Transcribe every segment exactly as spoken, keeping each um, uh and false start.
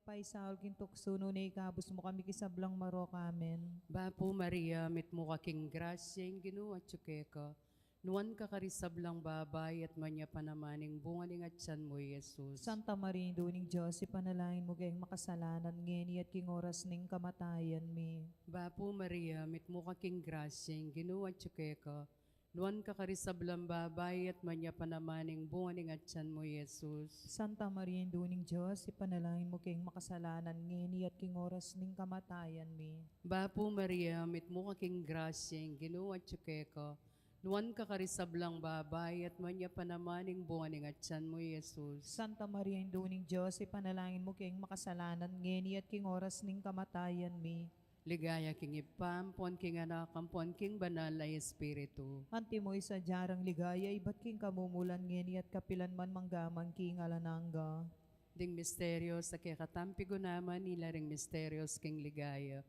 Paisaul king tuksu, nune ikabus mu kami king sablang marok. Amen. Bapu Maria, mitmu ka king grasya, ing Ginu atyu keka. Nuan ka karing sablang babai, at nuan ya pa naman ing bunga ning atyan mu, Jesus. Santa Maria, Indu ning Dios, ipanalangin mu keng makasalanan, ngeni at king oras ning kamatayan mi. Bapu Maria, mitmu ka king grasya, ing Ginu atyu keka. Nuan ka karing sablang babai, at nuan ya pa naman ing bunga ning atyan mu, Jesus. Santa Maria, Indu ning Dios, ipanalangin mu keng makasalanan, ngeni at king oras ning kamatayan mi. Bapu Maria, mitmu ka king grasya, ing Ginu atyu keka. Nuan ka karing sablang babai, at nuan ya pa naman ing bunga ning atyan mu, Jesus. Santa Maria, Indu ning Dios, ipanalangin mu keng makasalanan, ngeni at king oras ning kamatayan mi. Ligaya king Ibpa, ampon king Anak, ampon king Banal a Espiritu. Antimo ing sadya rang ligaya, ibat king kamumulan, ngeni at kapilan man, mangga man king alang angga. Ding misteryo a kekatang pigunaman, ila ring misteryo king ligaya.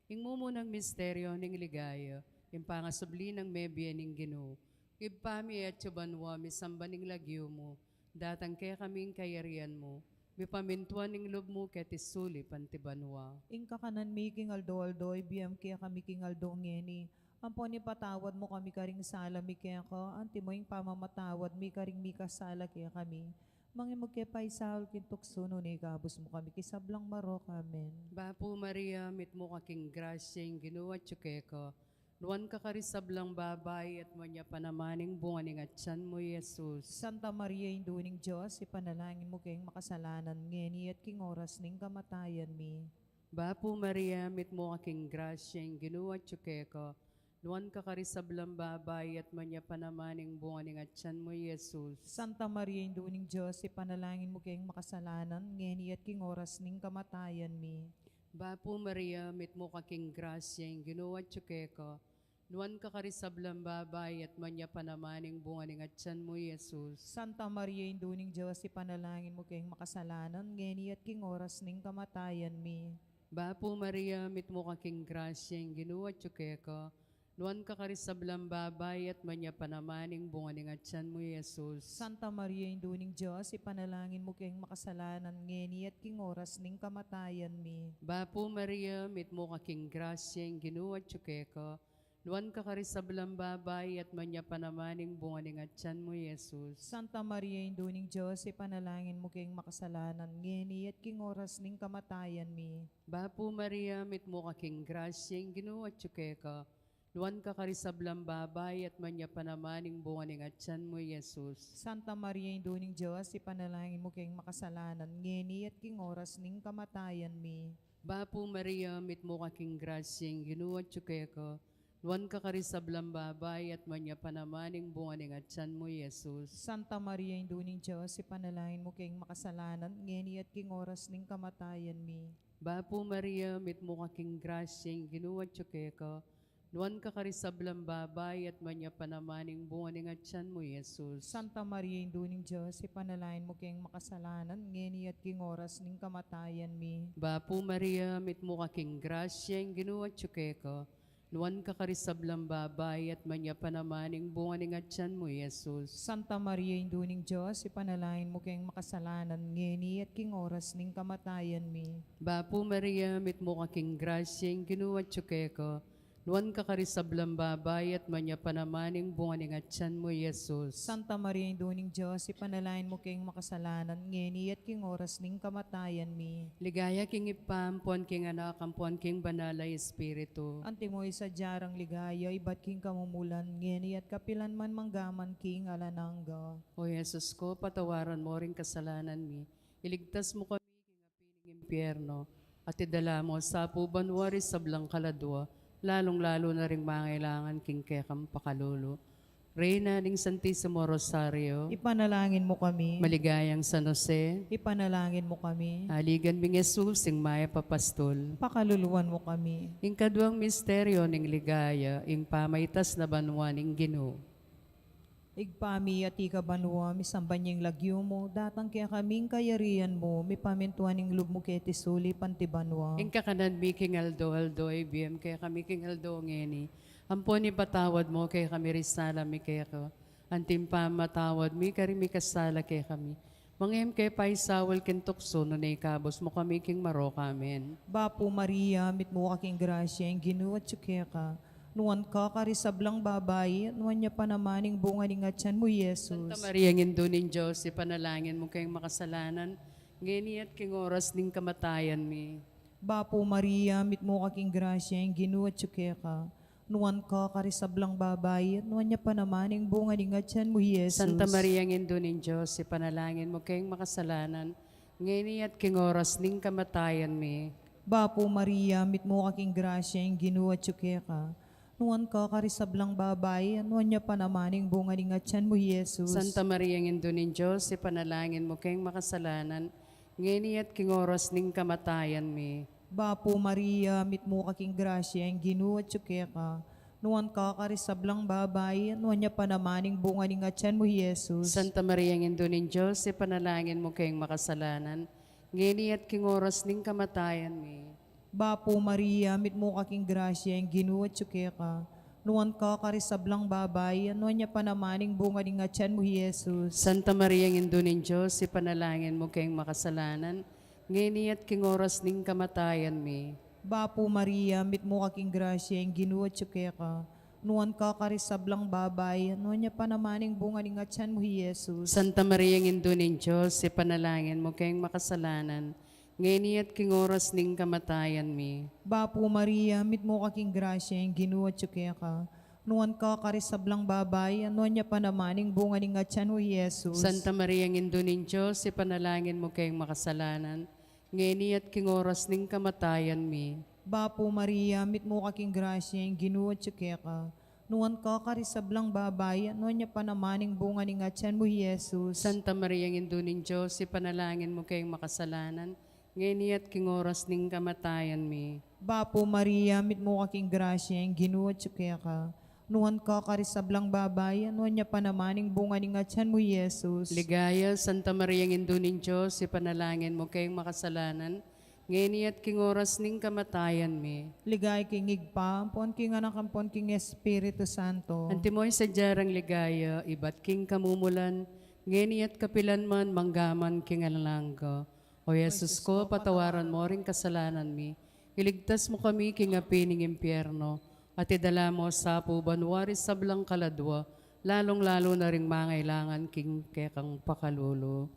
Ing mumunang misteryo ning ligaya, ing pangasubli nang mebie ning Ginu. Ibpa mi, atsu ka banua, misamban ing lagyu mu. Datang kekami ing kayarian mu. Mipamintuan ing lub mu keti sulip anti banua. Ing kakanan mi king aldo-aldo, ibie mu kekami king aldo ngeni. Ampon ipatawad mu kami karing sala mi keka, antimo ing pamamatawad mi karing mikasala kekami. Manga e mu ke paisaul king tuksu, nune ikabus mu kami king sablang marok. Amen. Bapu Maria, mitmu ka king grasya, ing Ginu atyu keka. Nuan ka karing sablang babai, at nuan ya pa naman ing bunga ning atyan mu, Jesus. Santa Maria, Indu ning Dios, ipanalangin mu keng makasalanan, ngeni at king oras ning kamatayan mi. Bapu Maria, mitmu ka king grasya, ing Ginu atyu keka. Nuan ka karing sablang babai, at nuan ya pa naman ing bunga ning atyan mu, Jesus. Santa Maria, Indu ning Dios, ipanalangin mu keng makasalanan, ngeni at king oras ning kamatayan mi. Bapu Maria, mitmu ka king grasya, ing Ginu atyu keka. Nuan ka karing sablang babai, at nuan ya pa naman ing bunga ning atyan mu, Jesus. Santa Maria, Indu ning Dios, ipanalangin mu keng makasalanan, ngeni at king oras ning kamatayan mi. Bapu Maria, mitmu ka king grasya, ing Ginu atyu keka. Nuan ka karing sablang babai, at nuan ya pa naman ing bunga ning atyan mu, Jesus. Santa Maria, Indu ning Dios, ipanalangin mu keng makasalanan, ngeni at king oras ning kamatayan mi. Bapu Maria, mitmu ka king grasya, ing Ginu atyu keka. Nuan ka karing sablang babai, at nuan ya pa naman ing bunga ning atyan mu, Jesus. Santa Maria, Indu ning Dios, ipanalangin mu keng makasalanan, ngeni at king oras ning kamatayan mi. Bapu Maria, mitmu ka king grasya, ing Ginu atyu keka. Nuan ka karing sablang babai, at nuan ya pa naman ing bunga ning atyan mu, Jesus. Santa Maria, Indu ning Dios, ipanalangin mu keng makasalanan, ngeni at king oras ning kamatayan mi. Bapu Maria, mitmu ka king grasya, ing Ginu atyu keka. Nuan ka karing sablang babai, at nuan ya pa naman ing bunga ning atyan mu, Jesus. Santa Maria, Indu ning Dios, ipanalangin mu keng makasalanan, ngeni at king oras ning kamatayan mi. Bapu Maria, mitmu ka king grasya, ing Ginu atyu keka. Nuan ka karing sablang babai, at nuan ya pa naman ing bunga ning atyan mu, Jesus. Santa Maria, Indu ning Dios, ipanalangin mu keng makasalanan, ngeni at king oras ning kamatayan mi. Bapu Maria, mitmu ka king grasya, ing Ginu atyu keka. Nuan ka karing sablang babai, at nuan ya pa naman ing bunga ning atyan mu, Jesus. Santa Maria, Indu ning Dios, ipanalangin mu keng makasalanan, ngeni at king oras ning kamatayan mi. Bapu Maria, mitmu ka king grasya, ing Ginu atyu keka. Nuan ka karing sablang babai, at nuan ya pa naman ing bunga ning atyan mu, Jesus. Santa Maria, Indu ning Dios, ipanalangin mu keng makasalanan, ngeni at king oras ning kamatayan mi. Ligaya king Ibpa, ampon king Anak, ampon king Banal a Espiritu. Antimo ing sadya rang ligaya, ibat king kamumulan, ngeni at kapilan man, mangga man king alang angga. O Jesus ko, patawaran mo ring kasalanan mi. Iligtas mu kami king api ning impyerno, at idala mo sa pu banua ring sablang kaladua, lalung-lalu na ring mangailangan king kekang pakalulu. Reyna ning Santisimo Rosario, ipanalangin mu kami. Maligayang San Jose, ipanalangin mu kami. Aligan ming Jesus, ing mayap a pastul, pakaluluan mu kami. Ing kaduang misteryo ning ligaya, ing pamaitas na banua ning Ginu. Ibpa mi, atiu ka banua, misamban ya ing lagyu mu, datang kekami ing kayarian mu, mipamintuan ing lub mu keti sulip anti banua. Ing kakanan mi king aldo-aldo, ibie mu kekami king aldo ngeni. Ampon ipatawad mu kekami ring sala mi keka, anti ing pamamatawad mi karing mikasala kekami. Mangiem ke paisaul king tuksu, nune ikabus mu kami king marok. Amen. Bapu Maria, mitmu ka king grasya, ing Ginu atyu keka. Nuan ka karing sablang babai, at nuan ya pa naman ing bunga ning atyan mu, Jesus. Santa Maria, Indu ning Dios, ipanalangin mu keng makasalanan, ngeni at king oras ning kamatayan mi. Bapu Maria, mitmu ka king grasya, ing Ginu atyu keka. Nuan ka karing sablang babai, at nuan ya pa naman ing bunga ning atyan mu, Jesus. Santa Maria, Indu ning Dios, ipanalangin mu keng makasalanan, ngeni at king oras ning kamatayan mi. Bapu Maria, mitmu ka king grasya, ing Ginu atyu keka. Nuan ka karing sablang babai, at nuan ya pa naman ing bunga ning atyan mu, Jesus. Santa Maria, Indu ning Dios, ipanalangin mu keng makasalanan, ngeni at king oras ning kamatayan mi. Bapu Maria, mitmu ka king grasya, ing Ginu atyu keka. Nuan ka karing sablang babai, at nuan ya pa naman ing bunga ning atyan mu, Jesus. Santa Maria, Indu ning Dios, ipanalangin mu keng makasalanan, ngeni at king oras ning kamatayan mi. Bapu Maria, mitmu ka king grasya, ing Ginu atyu keka. Nuan ka karing sablang babai, at nuan ya pa naman ing bunga ning atyan mu, Jesus. Santa Maria, Indu ning Dios, ipanalangin mu keng makasalanan, ngeni at king oras ning kamatayan mi. Bapu Maria, mitmu ka king grasya, ing Ginu atyu keka. Nuan ka karing sablang babai, at nuan ya pa naman ing bunga ning atyan mu, Jesus. Santa Maria, Indu ning Dios, ipanalangin mu keng makasalanan, ngeni at king oras ning kamatayan mi. Bapu Maria, mitmu ka king grasya, ing Ginu atyu keka. Nuan ka karing sablang babai, at nuan ya pa naman ing bunga ning atyan mu, Jesus. Santa Maria, Indu ning Dios, ipanalangin mu keng makasalanan, ngeni at king oras ning kamatayan mi. Bapu Maria, mitmu ka king grasya, ing Ginu atyu keka. Nuan ka karing sablang babai, at nuan ya pa naman ing bunga ning atyan mu, Jesus. Santa Maria, Indu ning Dios, ipanalangin mu keng makasalanan, ngeni at king oras ning kamatayan mi. Bapu Maria, mitmu ka king grasya, ing Ginu atyu keka. Nuan ka karing sablang babai, at nuan ya pa naman ing bunga ning atyan mu, Jesus. Ligaya, Santa Maria, Indu ning Dios, ipanalangin mu keng makasalanan, ngeni at king oras ning kamatayan mi. Ligaya king Ibpa, ampon king Anak, ampon king Espiritu Santo. Antimo ing sadya rang ligaya, ibat king kamumulan, ngeni at kapilan man, mangga man king alang angga. O Jesus ko, patawaran mo ring kasalanan mi, iligtas mo kami king api ning impyerno, at idala mo sa pu banua ring sablang kaladua, lalung-lalu na ring mangailangan king kekang pakalulu.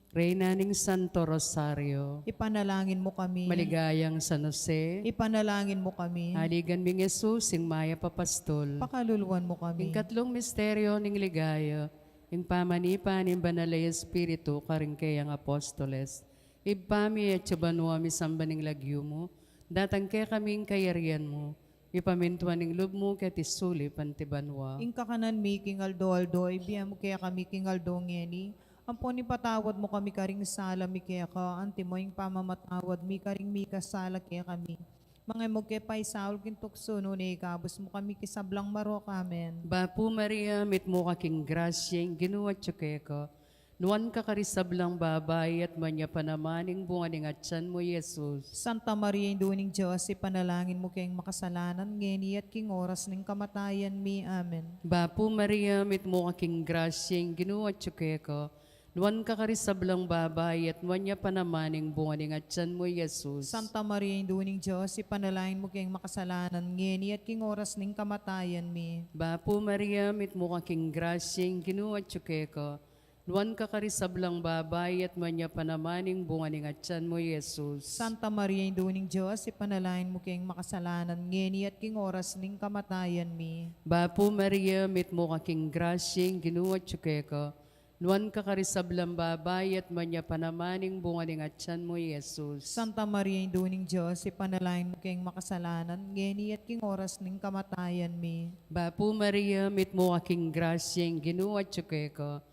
Reyna ning Santo Rosario, ipanalangin mo kami. Maligayang San Jose, ipanalangin mo kami. Aligan ming Jesus, ing mayap a pastul, pakaluluan mo kami. Ing katlung misteryo ning ligaya, ing pamanipa ning Banal a Espiritu karing keyang apostoles. Ibpa mi, atsu ka banua, misamban ing lagyu mu, datang kekami ing kayarian mu, ipamintuan ing lub mu keti sulip anti banua. Ing kakanan mi king aldo-aldo, ibie mu kekami king aldo ngeni, ampon ipatawad mu kami karing sala mi keka, antimo ing pamamatawad mi karing mikasala kekami. Manga e mu ke paisaul king tuksu, nune ikabus mu kami king sablang marok. Amen. Bapu Maria, mitmu ka king grasya, ing Ginu atyu keka. Nuan ka karing sablang babai, at nuan ya pa naman ing bunga ning atyan mu, Jesus. Santa Maria, Indu ning Dios, ipanalangin mu keng makasalanan, ngeni at king oras ning kamatayan mi. Amen. Bapu Maria, mitmu ka king grasya, ing Ginu atyu keka. Nuan ka karing sablang babai, at nuan ya pa naman ing bunga ning atyan mu, Jesus. Santa Maria, Indu ning Dios, ipanalangin mu keng makasalanan, ngeni at king oras ning kamatayan mi. Bapu Maria, mitmu ka king grasya, ing Ginu atyu keka. Nuan ka karing sablang babai, at nuan ya pa naman ing bunga ning atyan mu, Jesus. Santa Maria, Indu ning Dios, ipanalangin mu keng makasalanan, ngeni at king oras ning kamatayan mi. Bapu Maria, mitmu ka king grasya, ing Ginu atyu keka. Nuan ka karing sablang babai, at nuan ya pa naman ing bunga ning atyan mu, Jesus. Santa Maria, Indu ning Dios, ipanalangin mu keng makasalanan, ngeni at king oras ning kamatayan mi. Bapu Maria, mitmu ka king grasya, ing Ginu atyu keka.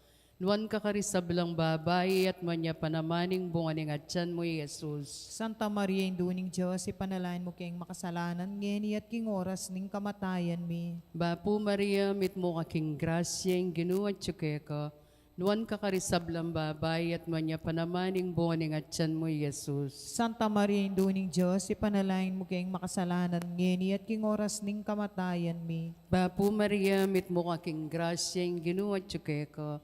Nuan ka karing sablang babai, at nuan ya pa naman ing bunga ning atyan mu, Jesus. Santa Maria, Indu ning Dios, ipanalangin mu keng makasalanan, ngeni at king oras ning kamatayan mi. Bapu Maria, mitmu ka king grasya, ing Ginu atyu keka. Nuan ka karing sablang babai, at nuan ya pa naman ing bunga ning atyan mu, Jesus. Santa Maria, Indu ning Dios, ipanalangin mu keng makasalanan, ngeni at king oras ning kamatayan mi. Bapu Maria, mitmu ka king grasya, ing Ginu atyu keka.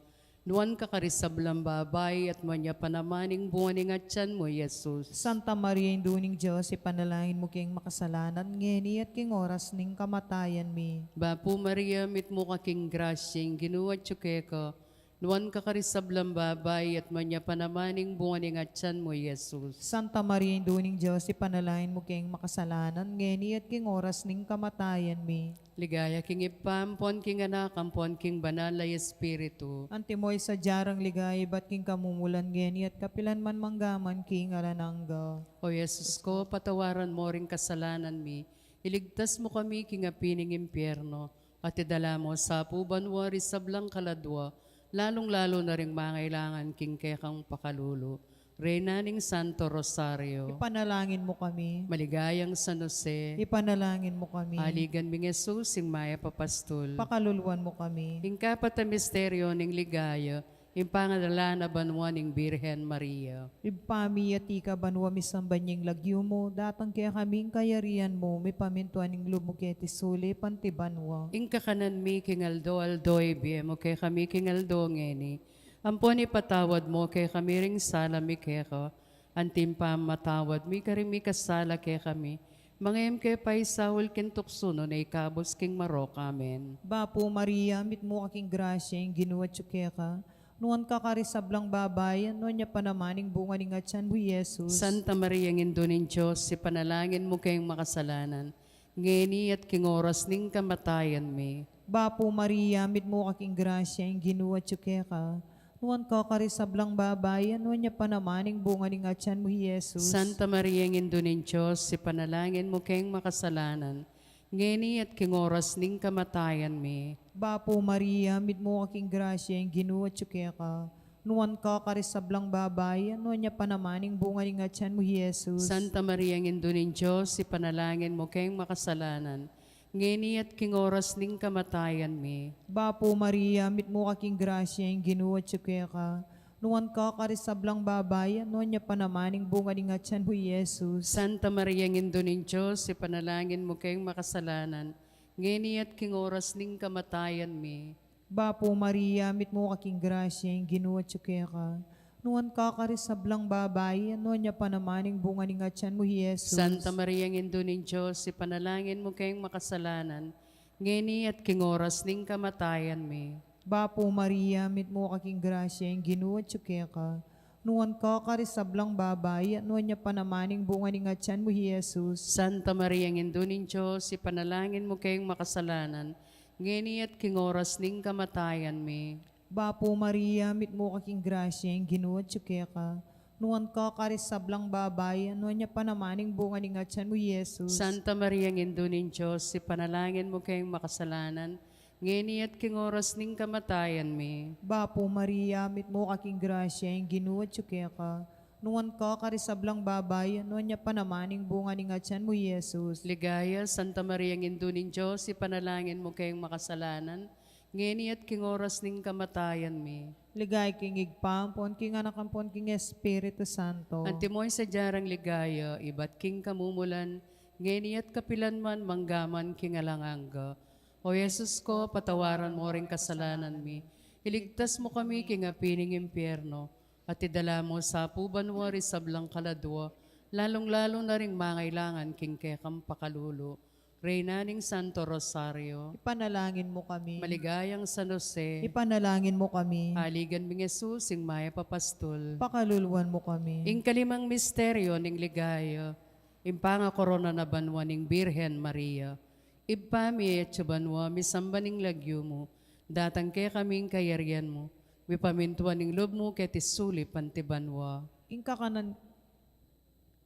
Nuan ka karing sablang babai, at nuan ya pa naman ing bunga ning atyan mu, Jesus. Santa Maria, Indu ning Dios, ipanalangin mu keng makasalanan, ngeni at king oras ning kamatayan mi. Bapu Maria, mitmu ka king grasya, ing Ginu atyu keka. Nuan ka karing sablang babai, at nuan ya pa naman ing bunga ning atyan mu, Jesus. Santa Maria, Indu ning Dios, ipanalangin mu keng makasalanan, ngeni at king oras ning kamatayan mi. Ligaya king Ibpa, ampon king Anak, ampon king Banal a Espiritu. Antimo ing sadya rang ligaya ibat king kamumulan, ngeni at kapilan man, mangga man king alang angga. O Jesus ko, patawaran mo ring kasalanan mi, iligtas mu kami king api ning impyerno, at idala mu sa pu banua ring sablang kaladua, lalung-lalu na ring mangailangan king kekang pakalulu. Reyna ning Santo Rosario. Ipanalangin mu kami. Maligayang San Jose. Ipanalangin mu kami. Aligan ming Jesus, ing mayap a pastul. Pakaluluan mu kami. Ing kapat a misteryo ning ligaya, ing pangadala na banua ning Birhen Maria. Ibpa mi, atiu ka banua, misamban ya ing lagyu mu, datang kekami ing kayarian mu, mipamintuan ing lub mu keti sulip anti banua. Ing kakanan mi king aldo-aldo ibie mu kekami king aldo ngeni. Ampon ipatawad mu kekami ring sala mi keka, anti ing pamamatawad mi karing mikasala kekami. Manga e mu ke paisaul king tuksu, nune ikabus king marok. Amen. Bapu Maria, mitmu ka king grasya, ing Ginu atyu keka. Nuan ka karing sablang babai, at nuan ya pa naman ing bunga ning atyan mu, Jesus. Santa Maria, Indu ning Dios, ipanalangin mu keng makasalanan, ngeni at king oras ning kamatayan mi. Bapu Maria, mitmu ka king grasya, ing Ginu atyu keka. Nuan ka karing sablang babai, at nuan ya pa naman ing bunga ning atyan mu, Jesus. Santa Maria, Indu ning Dios, ipanalangin mu keng makasalanan, ngeni at king oras ning kamatayan mi. Bapu Maria, mitmu ka king grasya, ing Ginu atyu keka. Nuan ka karing sablang babai, at nuan ya pa naman ing bunga ning atyan mu, Jesus. Santa Maria, Indu ning Dios, ipanalangin mu keng makasalanan, ngeni at king oras ning kamatayan mi. Bapu Maria, mitmu ka king grasya, ing Ginu atyu keka. Nuan ka karing sablang babai, at nuan ya pa naman ing bunga ning atyan mu, Jesus. Santa Maria, Indu ning Dios, ipanalangin mu keng makasalanan, ngeni at king oras ning kamatayan mi. Bapu Maria, mitmu ka king grasya, ing Ginu atyu keka. Nuan ka karing sablang babai, at nuan ya pa naman ing bunga ning atyan mu, Jesus. Santa Maria, Indu ning Dios, ipanalangin mu keng makasalanan, ngeni at king oras ning kamatayan mi. Bapu Maria, mitmu ka king grasya, ing Ginu atyu keka. Nuan ka karing sablang babai, at nuan ya pa naman ing bunga ning atyan mu, Jesus. Santa Maria, Indu ning Dios, ipanalangin mu keng makasalanan, ngeni at king oras ning kamatayan mi. Bapu Maria, mitmu ka king grasya, ing Ginu atyu keka. Nuan ka karing sablang babai, at nuan ya pa naman ing bunga ning atyan mu, Jesus. Santa Maria, Indu ning Dios, ipanalangin mu keng makasalanan, ngeni at king oras ning kamatayan mi. Bapu Maria, mitmu ka king grasya, ing Ginu atyu keka. Nuan ka karing sablang babai, at nuan ya pa naman ing bunga ning atyan mu, Jesus. Ligaya, Santa Maria, Indu ning Dios, ipanalangin mu keng makasalanan, ngeni at king oras ning kamatayan mi. Ligaya king Ibpa, ampon king Anak, ampon king Espiritu Santo. Antimo ing sadya rang ligaya, ibat king kamumulan, ngeni at kapilan man, mangga man king alang angga. O Jesus ko, patawaran mu ring kasalanan mi, iligtas mu kami king api ning impyerno, at idala mu sa pu banua ring sablang kaladua, lalung-lalu na ring mangailangan king kekang pakalulu. Reyna ning Santo Rosario. Ipanalangin mu kami. Maligayang San Jose. Ipanalangin mu kami. Aligan ming Jesus, ing mayap a pastul. Pakaluluan mu kami. Ing kalimang misteryo ning ligaya, ing pangakorona na banua ning Birhen Maria. Ibpa mi, atsu ka banua, misamban ing lagyu mu, datang kekami ing kayarian mu, mipamintuan ing lub mu keti sulip anti banua. Ing kakanan,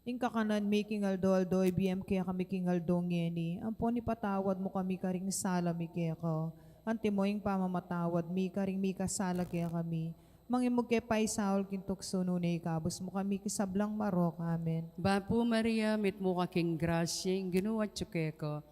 ing kakanan mi king aldo-aldo, ibie mu kekami king aldo ngeni, ampon ipatawad mu kami karing sala mi keka, antimo ing pamamatawad mi karing mikasala kekami. Manga e mu ke paisaul king tuksu, nune ikabus mu kami king sablang marok. Amen. Bapu Maria, mitmu ka king grasya, ing Ginu atsu keka.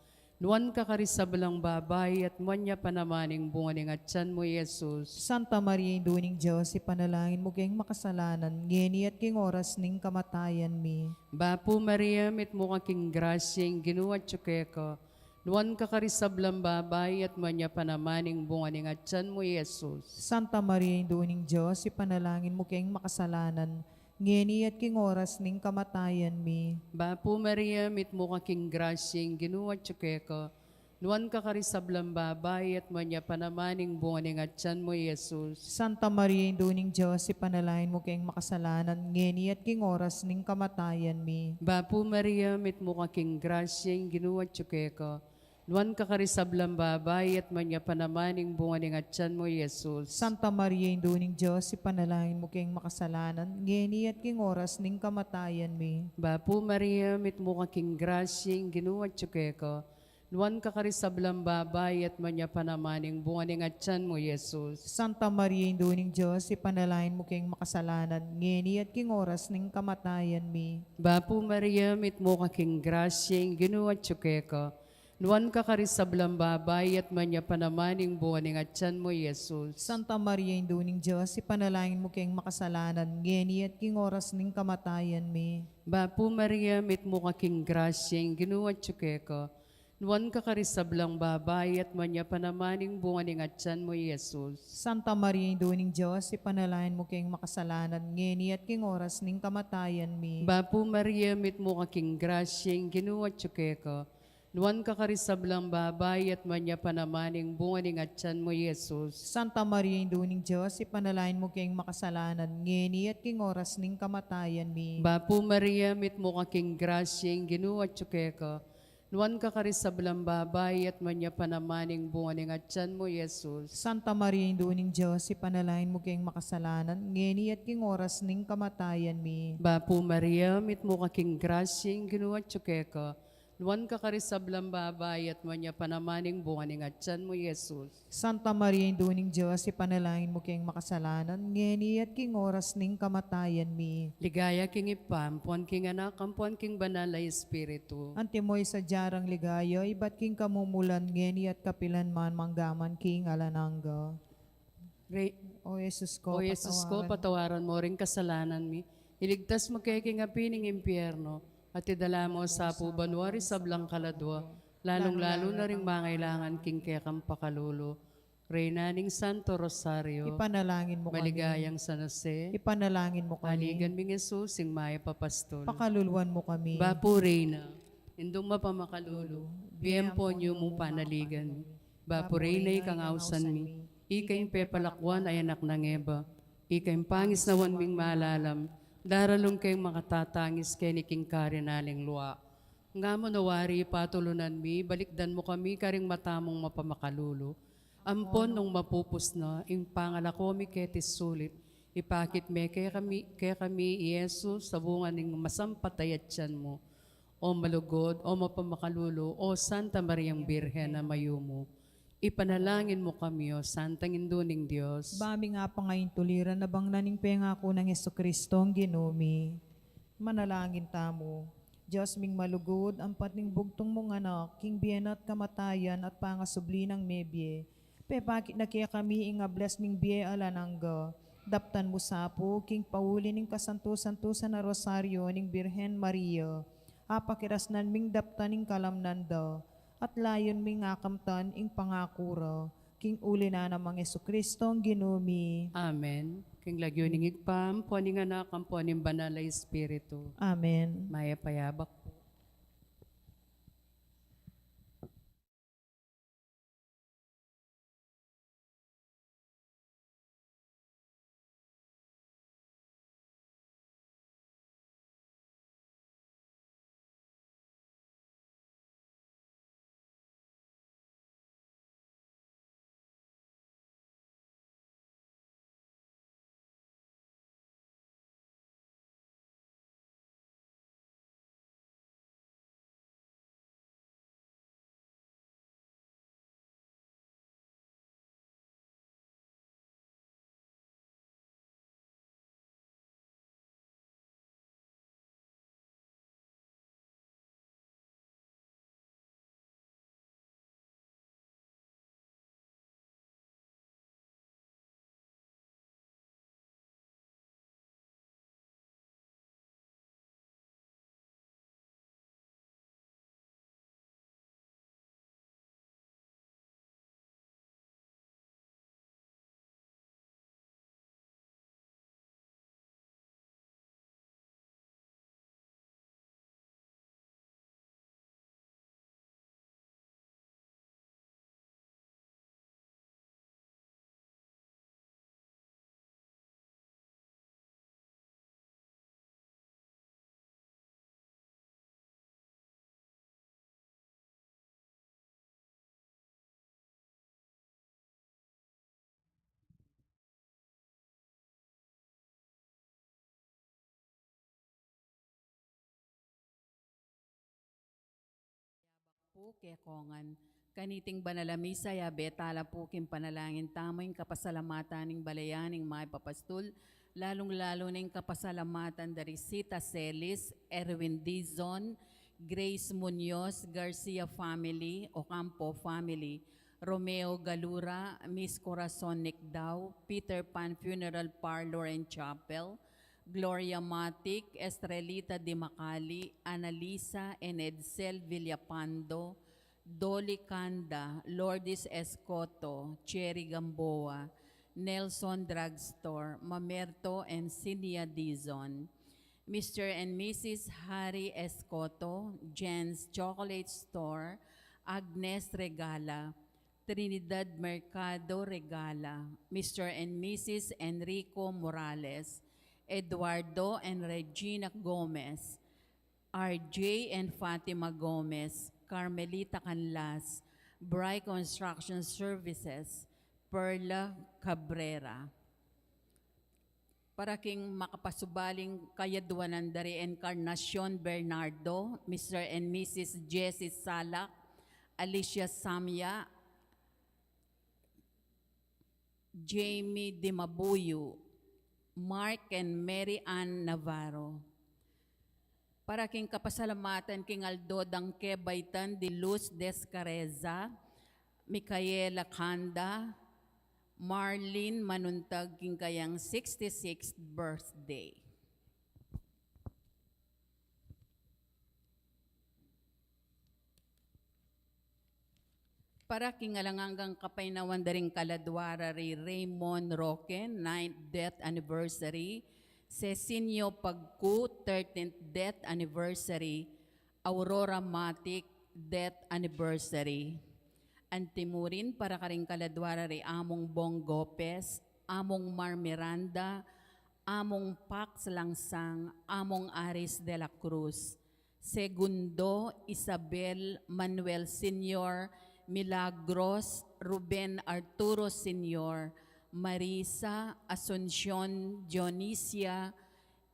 Nuan ka karing sablang babai, at nuan ya pa naman ing bunga ning atyan mu, Jesus. Santa Maria, Indu ning Dios, ipanalangin mu keng makasalanan, ngeni at king oras ning kamatayan mi. Bapu Maria, mitmu ka king grasya, ing Ginu atsu keka. Nuan ka karing sablang babai, at nuan ya pa naman ing bunga ning atian mu, i Jesus. Santa Maria, Indu ning Dios, ipanalangin mu keng makasalanan, ngeni at king oras ning kamatayan mi. Bapu Maria, mitmu ka king grasya, ing Ginu atyu keka. Nuan ka karing sablang babai, at nuan ya pa naman ing bunga ning atian mu, i Jesus. Santa Maria, Indu ning Dios, ipanalangin mu keng makasalanan, ngeni at king oras ning kamatayan mi. Bapu Maria, mitmu ka king grasya, ing Ginu atyu keka. Nuan ka karing sablang babai, at nuan ya pa naman ing bunga ning atian mu, i Jesus. Santa Maria, Indu ning Dios, ipanalangin mu keng makasalanan, ngeni at king oras ning kamatayan mi. Bapu Maria, mitmu ka king grasya, ing Ginu atyu keka. Nuan ka karing sablang babai, at nuan ya pa naman ing bunga ning atian mu, i Jesus. Santa Maria, Indu ning Dios, ipanalangin mu keng makasalanan, ngeni at king oras ning kamatayan mi. Bapu Maria, mitmu ka king grasya, ing Ginu atyu keka. Nuan ka karing sablang babai, at nuan ya pa naman ing bunga ning atian mu, i Jesus. Santa Maria, Indu ning Dios, ipanalangin mu keng makasalanan, ngeni at king oras ning kamatayan mi. Bapu Maria, mitmu ka king grasya, ing Ginu atyu keka. Nuan ka karing sablang babai, at nuan ya pa naman ing bunga ning atian mu, i Jesus. Santa Maria, Indu ning Dios, ipanalangin mu keng makasalanan, ngeni at king oras ning kamatayan mi. Bapu Maria, mitmu ka king grasya, ing Ginu atyu keka. Nuan ka karing sablang babai, at nuan ya pa naman ing bunga ning atian mu, i Jesus. Santa Maria, Indu ning Dios, ipanalangin mu keng makasalanan, ngeni at king oras ning kamatayan mi. Bapu Maria, mitmu ka king grasya, ing Ginu atyu keka. Nuan ka karing sablang babai, at nuan ya pa naman ing bunga ning atian mu, i Jesus. Santa Maria, Indu ning Dios, ipanalangin mu keng makasalanan, ngeni at king oras ning kamatayan mi. Bapu Maria, mitmu ka king grasya, ing Ginu atyu keka. Nuan ka karing sablang babai, at nuan ya pa naman ing bunga ning atian mu, i Jesus. Santa Maria, Indu ning Dios, ipanalangin mu keng makasalanan, ngeni at king oras ning kamatayan mi. Ligaya king Ibpa, ampon king Anak, ampon king Banal a Espiritu. Antimo ing sadya rang ligaya, ibat king kamumulan, ngeni at kapilan man, mangga man king alang angga. Re- O Jesus ko, O Jesus ko, patawaran mo ring kasalanan mi. Iligtas mo kami king api ning impyerno, at idala mo sa banua ring sablang kaladua, lalung-lalu na ring mangailangan king kekang pakalulu. Reyna ning Santo Rosario, ipanalangin mo kami. Maligayang San Jose, ipanalangin mo kami. Aligan ming Jesus, ing mayap a pastol, pakaluluan mo kami. Bapu Reyna, Indung mapamakalulu, bie ampon yumu panaligan. Bapu Reyna, ikang ausan mi, ika ing pepalakuan a anak nang Eva, ika ing pangisnawan ming malalam, daralung keng makatatangis keni king karin alang lua. Nga mu na wari patulunan mi, balikdan mu kami karing mata mung mapamakalulu. Ampon nung mapupus na ing pangalako mi keti sulip, ipakit me kekami, kekami i Jesus, a bunga ning masampat a atian mu. O malugud, o mapamakalulu, o Santa Mariang Birhen a mayumu, ipanalangin mu kami, O Santang Indu ning Dios. Ba mi nga pangaintuliran a bang na ning pengaku nang Jesucristong Ginu mi. Manalangin tamu. Dios ming malugud, ampat ning bugtung mung Anak, king bie na at kamatayan at pangasubli nang mebie, pepakit na kekami ing ablas ning bie alang angga. Daptan mu sa pu, king pauli ning kasantu-santusan a Rosario ning Birhen Maria, apakirasnan ming daptan ing kalamnan da, at layun ming akamtan ing pangaku ra, king uli na nang Jesucristong Ginu mi. Amen. King lagyu ning Ibpa, ampon ning Anak, ampon ning Banal a Espiritu. Amen. Mayap a yabak pu. Pu kekongan. Kaniting banal a misa, yabe tala pu king panalangin tamu ing kapasalamatan ning balayan ning mapapastul, lalung-lalu na ing kapasalamatan da ri Sita Celis, Erwin Dizon, Grace Muñoz, Garcia family, Ocampo family, Romeo Galura, Miss Corazon Nicdao, Peter Pan Funeral Parlor and Chapel, Gloria Matic, Estrelita Di Macali, Annalisa and Edsel Villapando, Dolly Canda, Lourdes Escoto, Cherry Gamboa, Nelson Drugstore, Mamerto and Sinia Dizon, Mister and Missus Harry Escoto, Jen's Chocolate Store, Agnes Regala, Trinidad Mercado Regala, Mister and Missus Enrico Morales, Eduardo and Regina Gomez, R J and Fatima Gomez, Carmelita Canlas, Bry Construction Services, Perla Cabrera. Para king makapasubaling kayadwanan da ri Encarnacion Bernardo, Mister and Missus Jessie Salak, Alicia Samya, Jamie Dimabuyu, Mark and Mary Ann Navarro. Para king kapasalamatan king aldo dang kebaitan di Luz Descareza, Micaela Canda, Marlene Manuntag king kayang sixty-sixth birthday. Para king alang anggang kapaynawan da ring kaladua ra ri Raymond Roque, ninth death anniversary, Cecinio Pagcu, thirteenth death anniversary, Aurora Matic, death anniversary. Antimurin para karing kaladua ra ri Among Bong Gopez, Among Mar Miranda, Among Pax Langsang, Among Aris de la Cruz, Segundo, Isabel, Manuel Senior, Milagros, Ruben Arturo Senior, Marisa, Asuncion, Dionisia,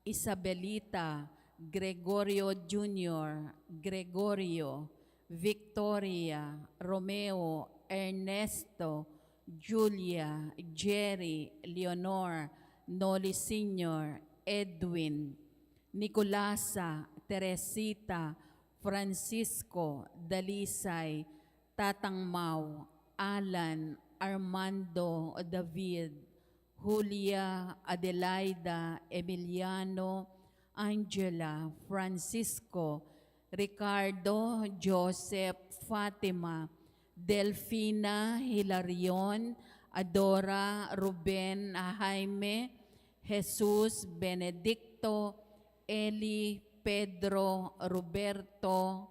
Isabelita, Gregorio Junior, Gregorio, Victoria, Romeo, Ernesto, Julia, Jerry, Leonor, Noli Senior, Edwin, Nicolasa, Teresita, Francisco, Dalisay, Tatang Mau, Alan, Armando, David, Julia, Adelaida, Emiliano, Angela, Francisco, Ricardo, Joseph, Fatima, Delfina, Hilarion, Adora, Ruben, Jaime, Jesus, Benedicto, Eli, Pedro, Roberto,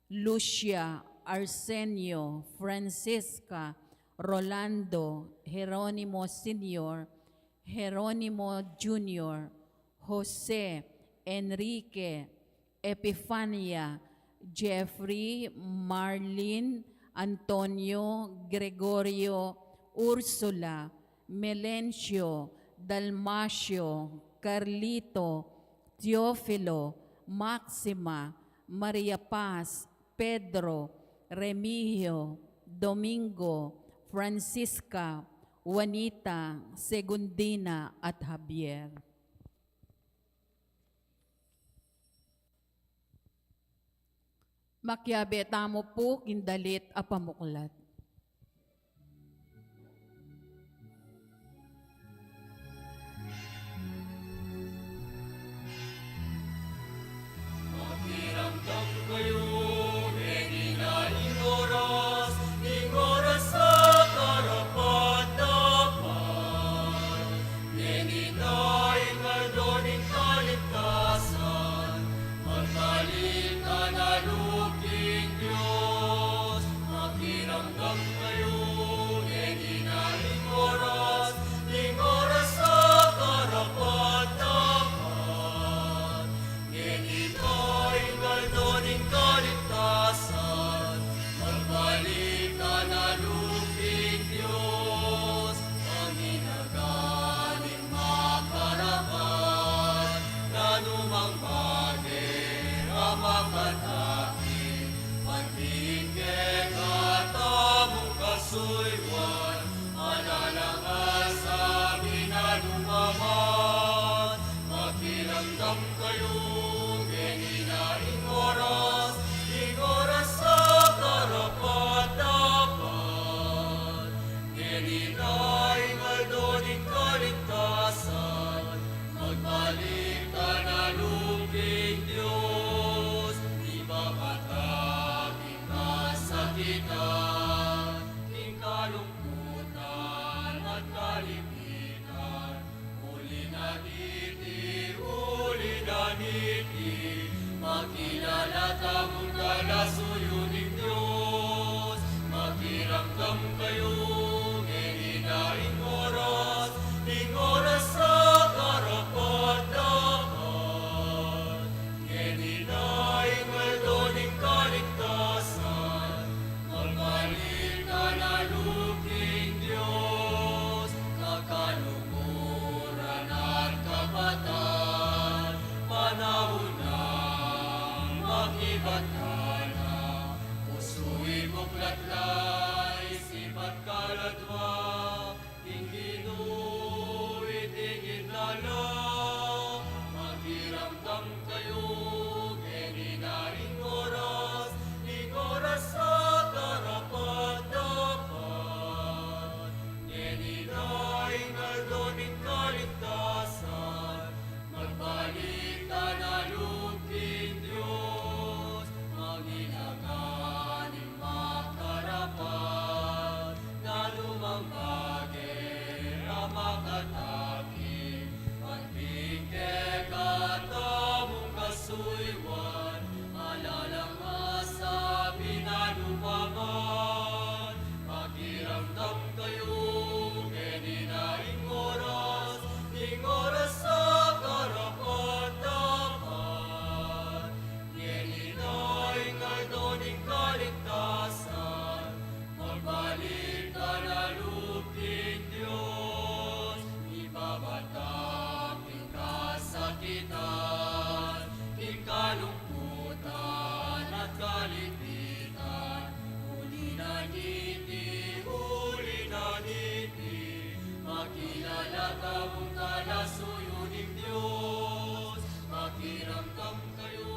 Lucia, Arsenio, Francisca, Rolando, Jeronimo Senior, Jeronimo Junior, Jose, Enrique, Epifania, Jeffrey, Marlin, Antonio, Gregorio, Ursula, Melencio, Dalmacio, Carlito, Teofilo, Maxima, Maria Paz, Pedro, Remigio, Domingo, Francisca, Juanita, Segundina, at Javier. Makiabe tamu pu king dalit a pamuklat. Makiramdam kayu, e di na ing oras, ing oras a karapat-dapat. Ngenit na ing aldo ning kaligtasan, magtalik ka na lub king Dios. Makiramdam Ngeni na ing oras, ing oras a karapat-dapat. Ngeni na ing aldo ning kaligtasan, magbalik ta na lub king Dios, ibabatak ing kasakitan, ing kalungkutan at kalipitan. Uli na diti, uli na diti, makilala tamung kalasuyu ning Dios. Makiramdam kayu, ngeni na ing oras, ing oras a karapat-dapat. Ngeni na ing aldo ning kaligtasan, magbalik ta na lub king Dios, kakaluguran at kapatad, panaun nang makibat ka na, pusu't buklat la, isip at kaladwa, ing Ginu iti ngidala. Makiramdam kayu, ngeni na ing oras, ing oras a karapat-dapat. Ngeni na ing aldo ning kaligtasan, magbalik ta na lub king Dios, mangilagan ing makarapat, na lumang bage a makatakip, at king kekatamung kasuyuan, malalang masabi na lupaman. Makiramdam kayu, ngeni na ing oras, ing oras a karapat-dapat. Ngeni na ing aldo ning kaligtasan, magbalik ta na lub king Dios, ibabatak ing kasakitan, ing kalungkutan at kalipitan. Uli na diti, uli na diti, makilala tamung kalasuyu ning Dios. Makiramdam kayu,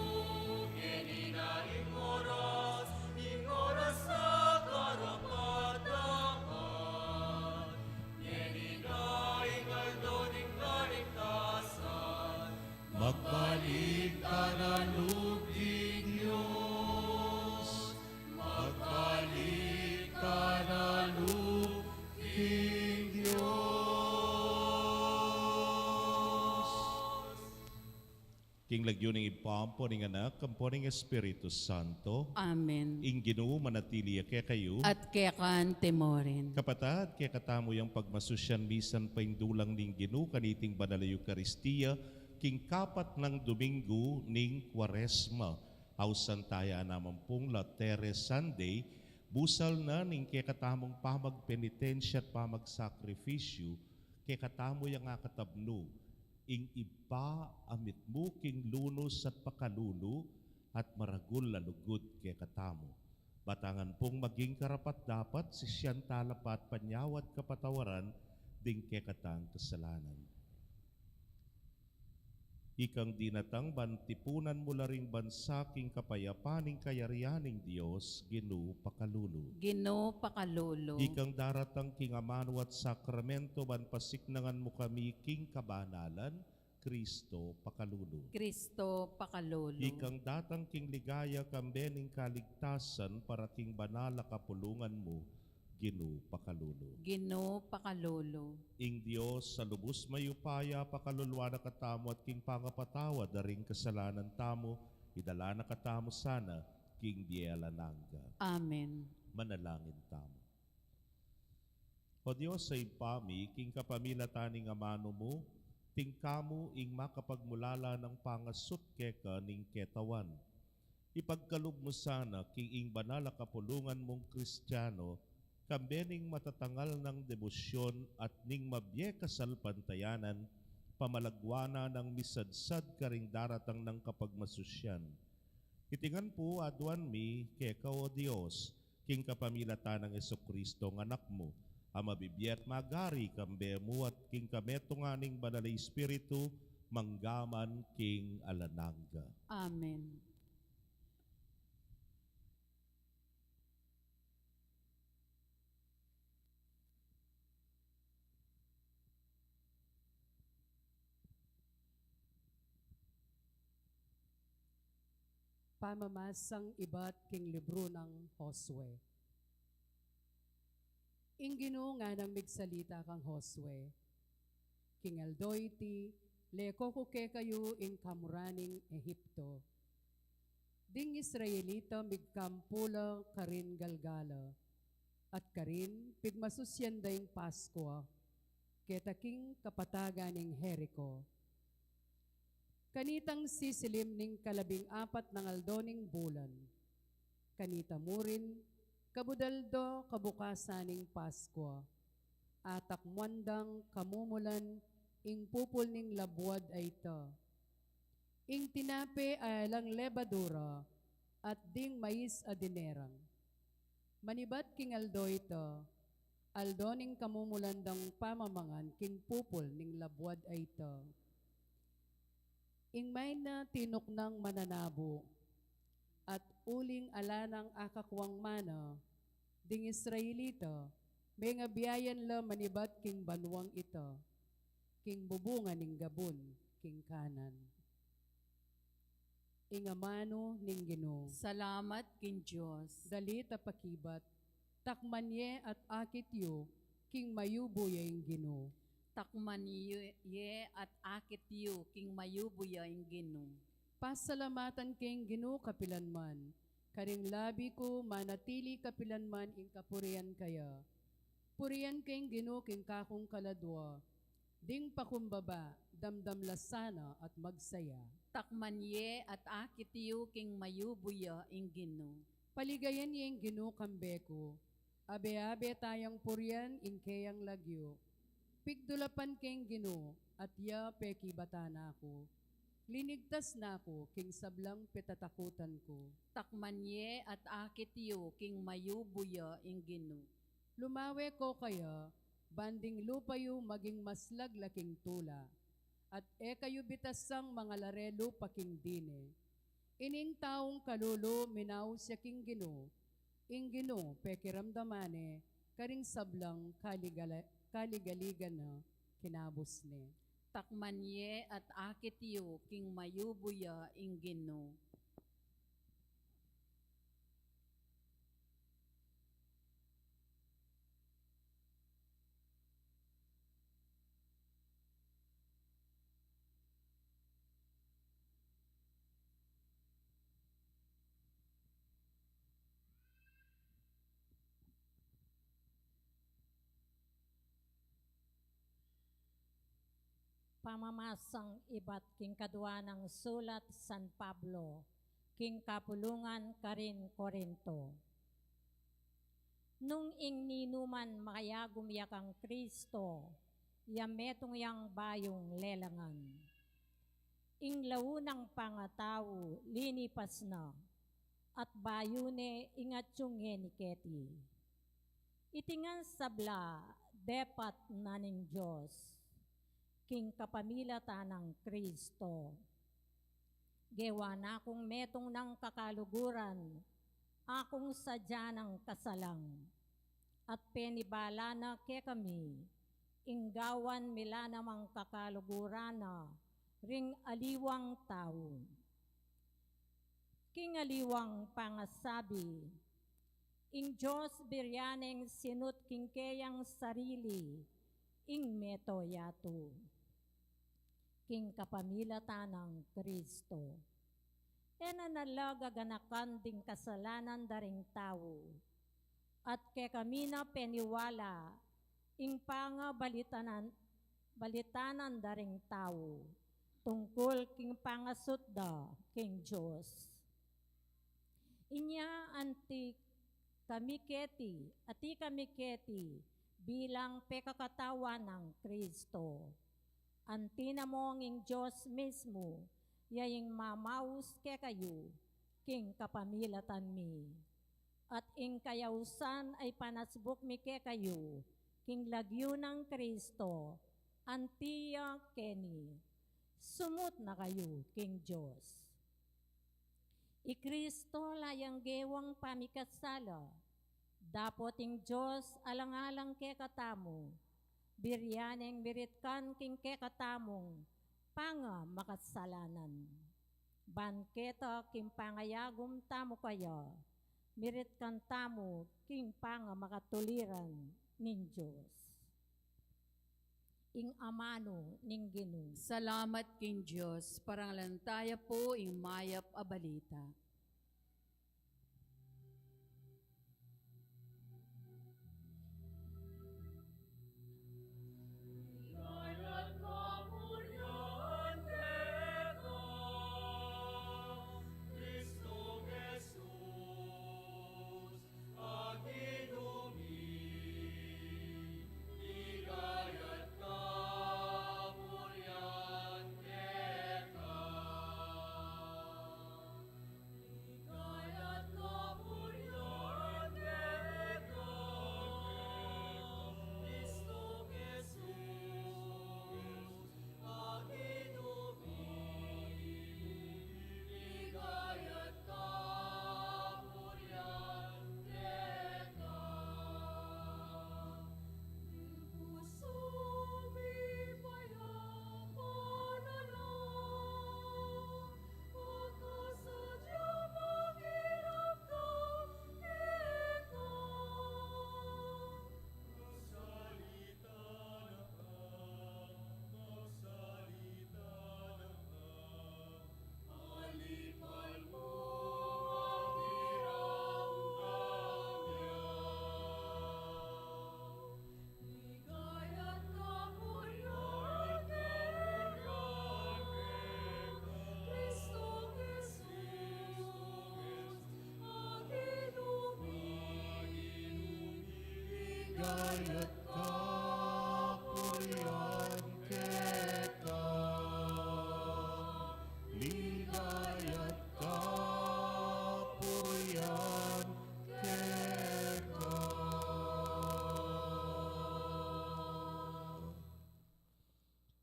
ngeni na ing oras, ing oras a karapat-dapat. Ngeni na ing aldo ning kaligtasan, magbalik ta na lub king Dios. Magbalik ta na lub king Dios. King lagyu ning Ibpa, ampo ning Anak, ampo ning Espiritu Santo. Amen. Ing Ginu manatili ya kekayu. At keka naman murin. Kapatad, kekatamu yang pagmasusyan misan paindulang ning Ginu kaniting banal a Eukaristia, king kapat nang Domingo ning Kuaresma. Ausan taya naman pung Laetare Sunday, busal na ning kekatamung pamagpenitensya at pamagsakripisyu, kekatamu yang akatabnu, ing Ibpa a mitmu king lunus at pakalulu, at maragul a lugud kekatamu. Batangan pung maging karapat-dapat, sisian tala pa at panyawad kapatawaran ding kekatang kasalanan. Ikang dinatang ban tipunan mu la ring bansa king kapayapan ning kayarian ning Dios, Ginu pakalulu. Ginu pakalulu. Ikang daratang king amanu at sakramento ban pasiknangan mu kami king kabanalan, Kristo pakalulu. Kristo pakalulu. Ikang datang king ligaya kambe ning kaligtasan para king banal a kapulungan mu, Ginu pakalulu. Ginu pakalulu. Ing Dios a lubus mayupaya pakaluluan na katamu at king pangapatawad da ring kasalanan tamu, idala na katamu sana king bie alang angga. Amen. Manalangin tamu. O Dios a Ibpa mi, king kapamilatan ning amanu mu, tingka mu ing makapagmulala nang pangasut keka ning ketawan. Ipagkalub mu sana king ing banal a kapulungan mung Kristiano, kambe ning matatangal nang debosyon at ning mabie kasalpantayanan, pamalagwanan nang misadsad karing daratang nang kapagmasusyan. Iti ngan pu aduan mi keka, o Dios, king kapamilatan nang Jesucristo a Anak mu, a mabibie at magari kambe mu at king kametungan ning Banal a Espiritu, manggaman king alang angga. Amen. Pamamasang ibat king libru nang Josue. Ing Ginu nganang migsalita kang Josue, king aldo iti, leko ku kekayu ing kamuran ning Egipto. Ding Israelita migkampu la karin Galgala, at karin pigmasusyan da ing Paskua, keta king kapatagan ning Jerico. Kanitang sisilim ning kalabing apat nang aldo ning bulan, kanita murin, kabud aldo kabukasan ning Paskua, atakmuan dang kamumulan ing pupul ning labuad a ita, ing tinape a alang lebadura, at ding mais a dinerang. Manibat king aldo ita, aldo ning kamumulan dang pamamangan king pupul ning labuad a ita. Ing maina tinuknang mananabu, at uling ala nang akakuang mana, ding Israelita, mengabiayan la manibat king banuang ita, king bubungan ning gabun, king Kanan. Ing amanu ning Ginu. Salamat king Dios. Dali ta pakibat. Takman ye at akit yu, king mayubu ya ing Ginu. Takman ye, ye at akit yu, king mayubu ya ing Ginu. Pasalamatan keng Ginu kapilanman. Karing labi ku manatili kapilanman ing kapurian kaya. Purian keng Ginu king kakung kaladua. Ding pakumbaba, damdam la sana at magsaya. Takman ye at akit yu king mayubu ya ing Ginu. Paligayan ye ing Ginu kambe ku. Abe-abe tayang purian ing keyang lagyu. Pigdulapan keng Ginu, at ya pekibatan na ku. Linigtas na ku king sablang petatakutan ku. Takman ye at akit yu king mayubu ya ing Ginu. Lumawe ko kaya, ban ding lupa yu maging maslag la king tula, at e kayu bitasang mangalare lupa king dine. Ining taung kalulu minaus ya king Ginu, ing Ginu pekiramdaman ne karing sablang kaligala-, kaligaligan na kinabus ne. Takman ye at akit yu king mayubu ya ing Ginu. Pamamasang ibat king kadua nang sulat San Pablo king kapulungan karin Corinto. Nung ing ninuman makayagum ya kang Kristo, ya metung yang bayung lelangan. Ing launang pangatau linipas na, at bayu ne ing atiu ngeni keti. Iti ngan sabla depat na ning Dios, king kapamilatan nang Kristo. Gewa na kung metung nang kakaluguran, akung sadya nang kasalang, at penibala na kekami, ing gawan mi la namang kakaluguran na ring aliwang tau. King aliwang pangasabi, ing Dios birian neng sinut king keyang sarili, ing metung yatu. King kapamilatan nang Kristo. E na la gaganakan ding kasalanan da ring tau. At kekami na peniwala, ing pangabalitanan, balitanan da ring tau, tungkul king pangasut da king Dios. Inya anti kami keti, ati kami keti, bilang pekakatawan nang Kristo. Anti na mong ing Dios mismu, ya ing mamaus kekayu, king kapamilatan mi. At ing kayausan a ipanasbuk mi kekayu, king lagyu nang Kristo, anti ya keni. Sumut na kayu king Dios. I Kristo la yang gewang pamikasala, dapot ing Dios alang-alang kekatamu, burian neng miritkan king kekatamung pangamakasalanan. Ban keta king pangayagum tamu kaya, miritkan tamu king pangamakatuliran ning Dios. Ing amanu ning Ginu. Salamat king Dios. Parangalan taya pu ing mayap a balita. Ligaya at kapurian keka. Ligaya at kapurian keka.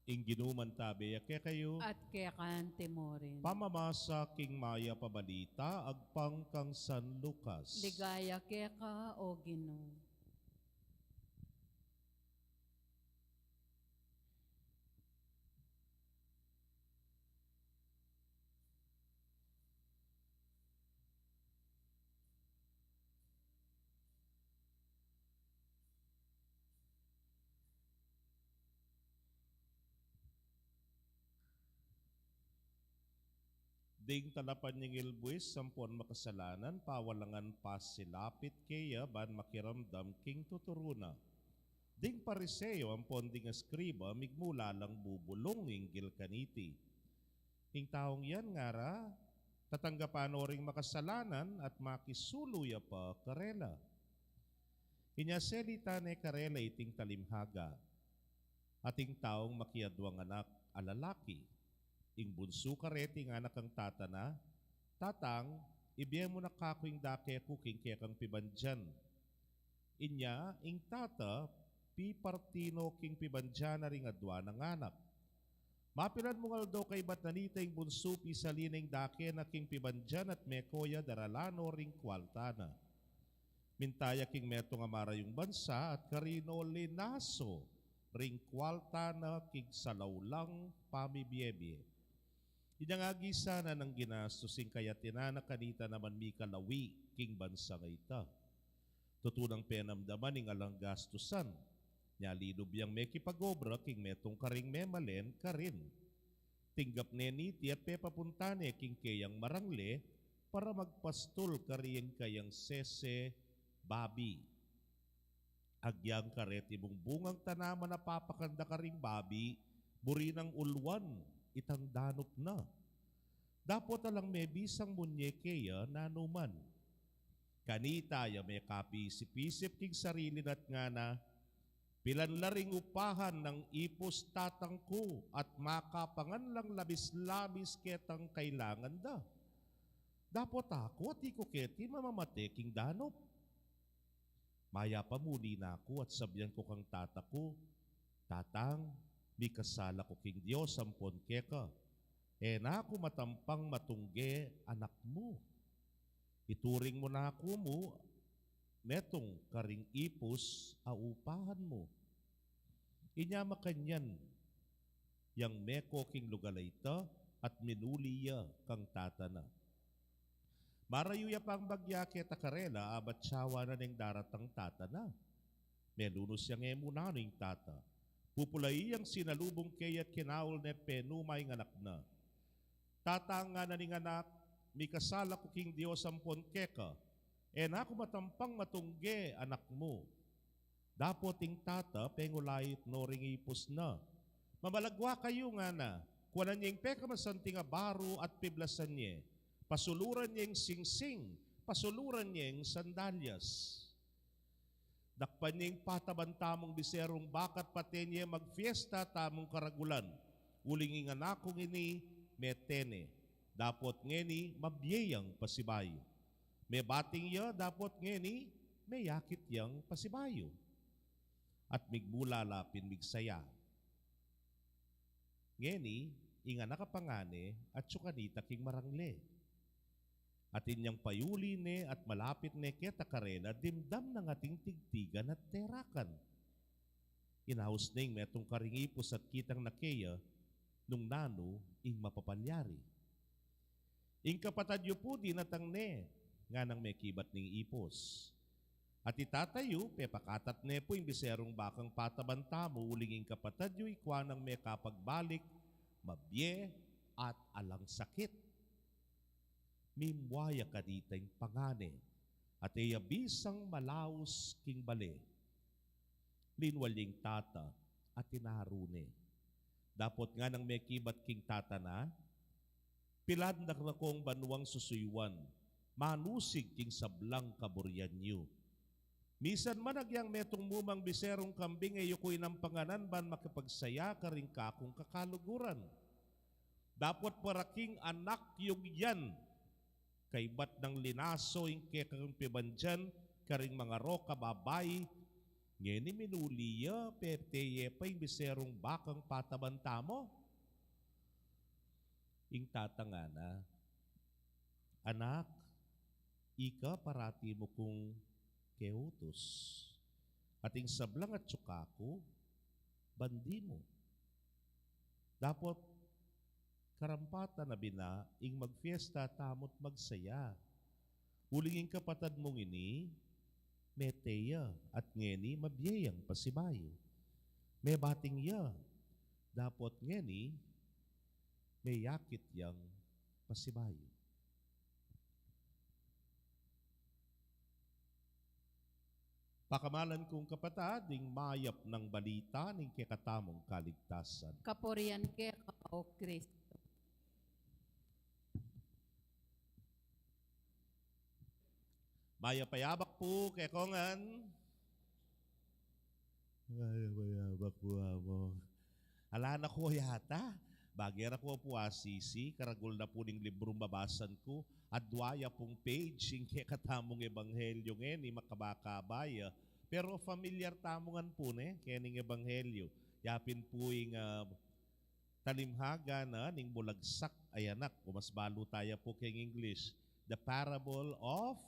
Ing Ginu mantabe ya kekayu. At keka naman murin. Pamamasa king mayap a balita agpang kang San Lucas. Ligaya keka, O Ginu. Ding talapanyingil buis ampon makasalanan, pawalangan pasilapit keya ban makiramdam king tuturu na. Ding Pariseo ampon ding eskriba migmula lang bubulung inggil kaniti. Ing taung yan, ngara, tatanggapan no ring makasalanan at makisulu ya pa karela. Inya selita ne karela iting talimhaga. Ating taung makiadwang anak a lalaki. Ing bunsu kareti ngana kang tata na, "Tatang, ibie mu na kaku ing dake ku king kekang pibandian." Inya ing tata, piparti no king pibandian na ring adwa nang anak. Mapilan mung aldo kaybat na nita ing bunsu, pisali na ing dake na king pibandian at meko ya daralan no ring kualta na. Minta ya king metung a marayung bansa at karin no linaso ring kualta na king salaulang pamibiebie. Inyang agisa na nang ginastus ing kayatinan na kanita naman mikalawi king bansang ita. Tutu nang penamdaman ing alang gastusan. Nya linub yang mekipag-obra king metung karing memalen karin. Tinggap ne niti at pepapunta ne king keyang marangle para magpastul karing kayang sese babi. Agyang kareti mung bungang tanaman a papakan da karing babi, buri nang uluan itang danup na. Dapot alang mebisang munye keya nanu man. Kanita ya mekapisip-isip king sarili na at ngana, "Pilan la ring upahan nang ipus tatang ku at makapangan lang labis-labis ketang kailangan da. Dapot aku atiu ku keti mamamate king danup. Mayap a muli na ku at sabian ku kang tata ku, 'Tatang, Mikasala ku king Dios ampon keka, e na ku matampang matungge anak mu. Ituring mu na ku mu metung karing ipus a upahan mu. Inya makanyan yang meko king lugal a ita at minuli ya kang tata na. Marayu ya pang bagya keta karela, abat atsawa na neng daratang tata na. Melunus yang e mu nanu ing tata. Pupulai yang sinalubung keya at kinaul ne penuma ing anak na. Tata, ngana ning anak, mikasala ku king Dios ampon keka, e na ku matampang matungge anak mu. Dapot ing tata pengulait no ring ipus na. Mamalagwa kayu, ngana, kuanan ye ing pekamasanting a baru at piblasan ye. Pasuluran ye ing singsing, pasuluran ye ing sandalyas. Dakpan ye ing pataban tamung biserung baka at paten ye magfiesta tamung karagulan. Uling ing anak kung ini mete ne, dapot ngeni mabie yang pasibayu. Mebating ya, dapot ngeni meyakit yang pasibayu. At migmula la pin migsaya. Ngeni, ing anak a pangane atyu kanita king marangle. At inyang payuli ne at malapit ne keta karela, dimdam nang ating tigtigan at terakan. Inaus ne ing metung karing ipus at kitang na keya nung nanu ing mapapalyari. Ing kapatad yu pu dinatang ne, nganang mekibat ning ipus. At i tata yu, pepakatat ne pu ing biserung bakang pataban tamu, uling ing kapatad yu, ikua nang mekapagbalik, mabie at alang sakit. Mimua ya kanita ing pangane, at e ya bisang malaus king bale. Linwal ya ing tata at tinaru ne. Dapot nganang mekibat king tata na, pilan da kong banuang susuyuan, manusig king sablang kaburian yu. Misan man agyang metung mumang biserung kambing e yu ku inampanganan ban makipagsaya karing kakung kakaluguran. Dapot para king anak yung yan, kaybat nang linaso ing kekang pibandian karing mangaro kababai, ngeni minuli ya, pete ye pa ing biserung bakang pataban tamu. Ing tata ngana, anak, ika parati mu kung keutus. At ing sablang atyu kaku, bandi mu. Dapot karampatan na bina ing magfiesta tamu't magsaya. Uling ing kapatad mung ini, mete ya, at ngeni mabie yang pasibayu. Mebating ya, dapot ngeni meyakit yang pasibayu. Pakamalan kung kapatad, ing mayap nang balita ning kekatamung kaligtasan. Kapurian keka, O Kristo. Mayap a yabak pu kekongan. Mayap a yabak pu, Among. Ala na ku yata. Bage ra ku pu asisi, karagul na pu ning librung babasan ku. Adwa ya pung page ing kekatamung ebanghelyu ngeni, makabaka ba ya. Pero familiar tamu ngan pu ne kening ebanghelyu. Ya pin pu ing, ah, talimhaga na ning bulagsak a anak, o mas balu taya pu keng English, the parable of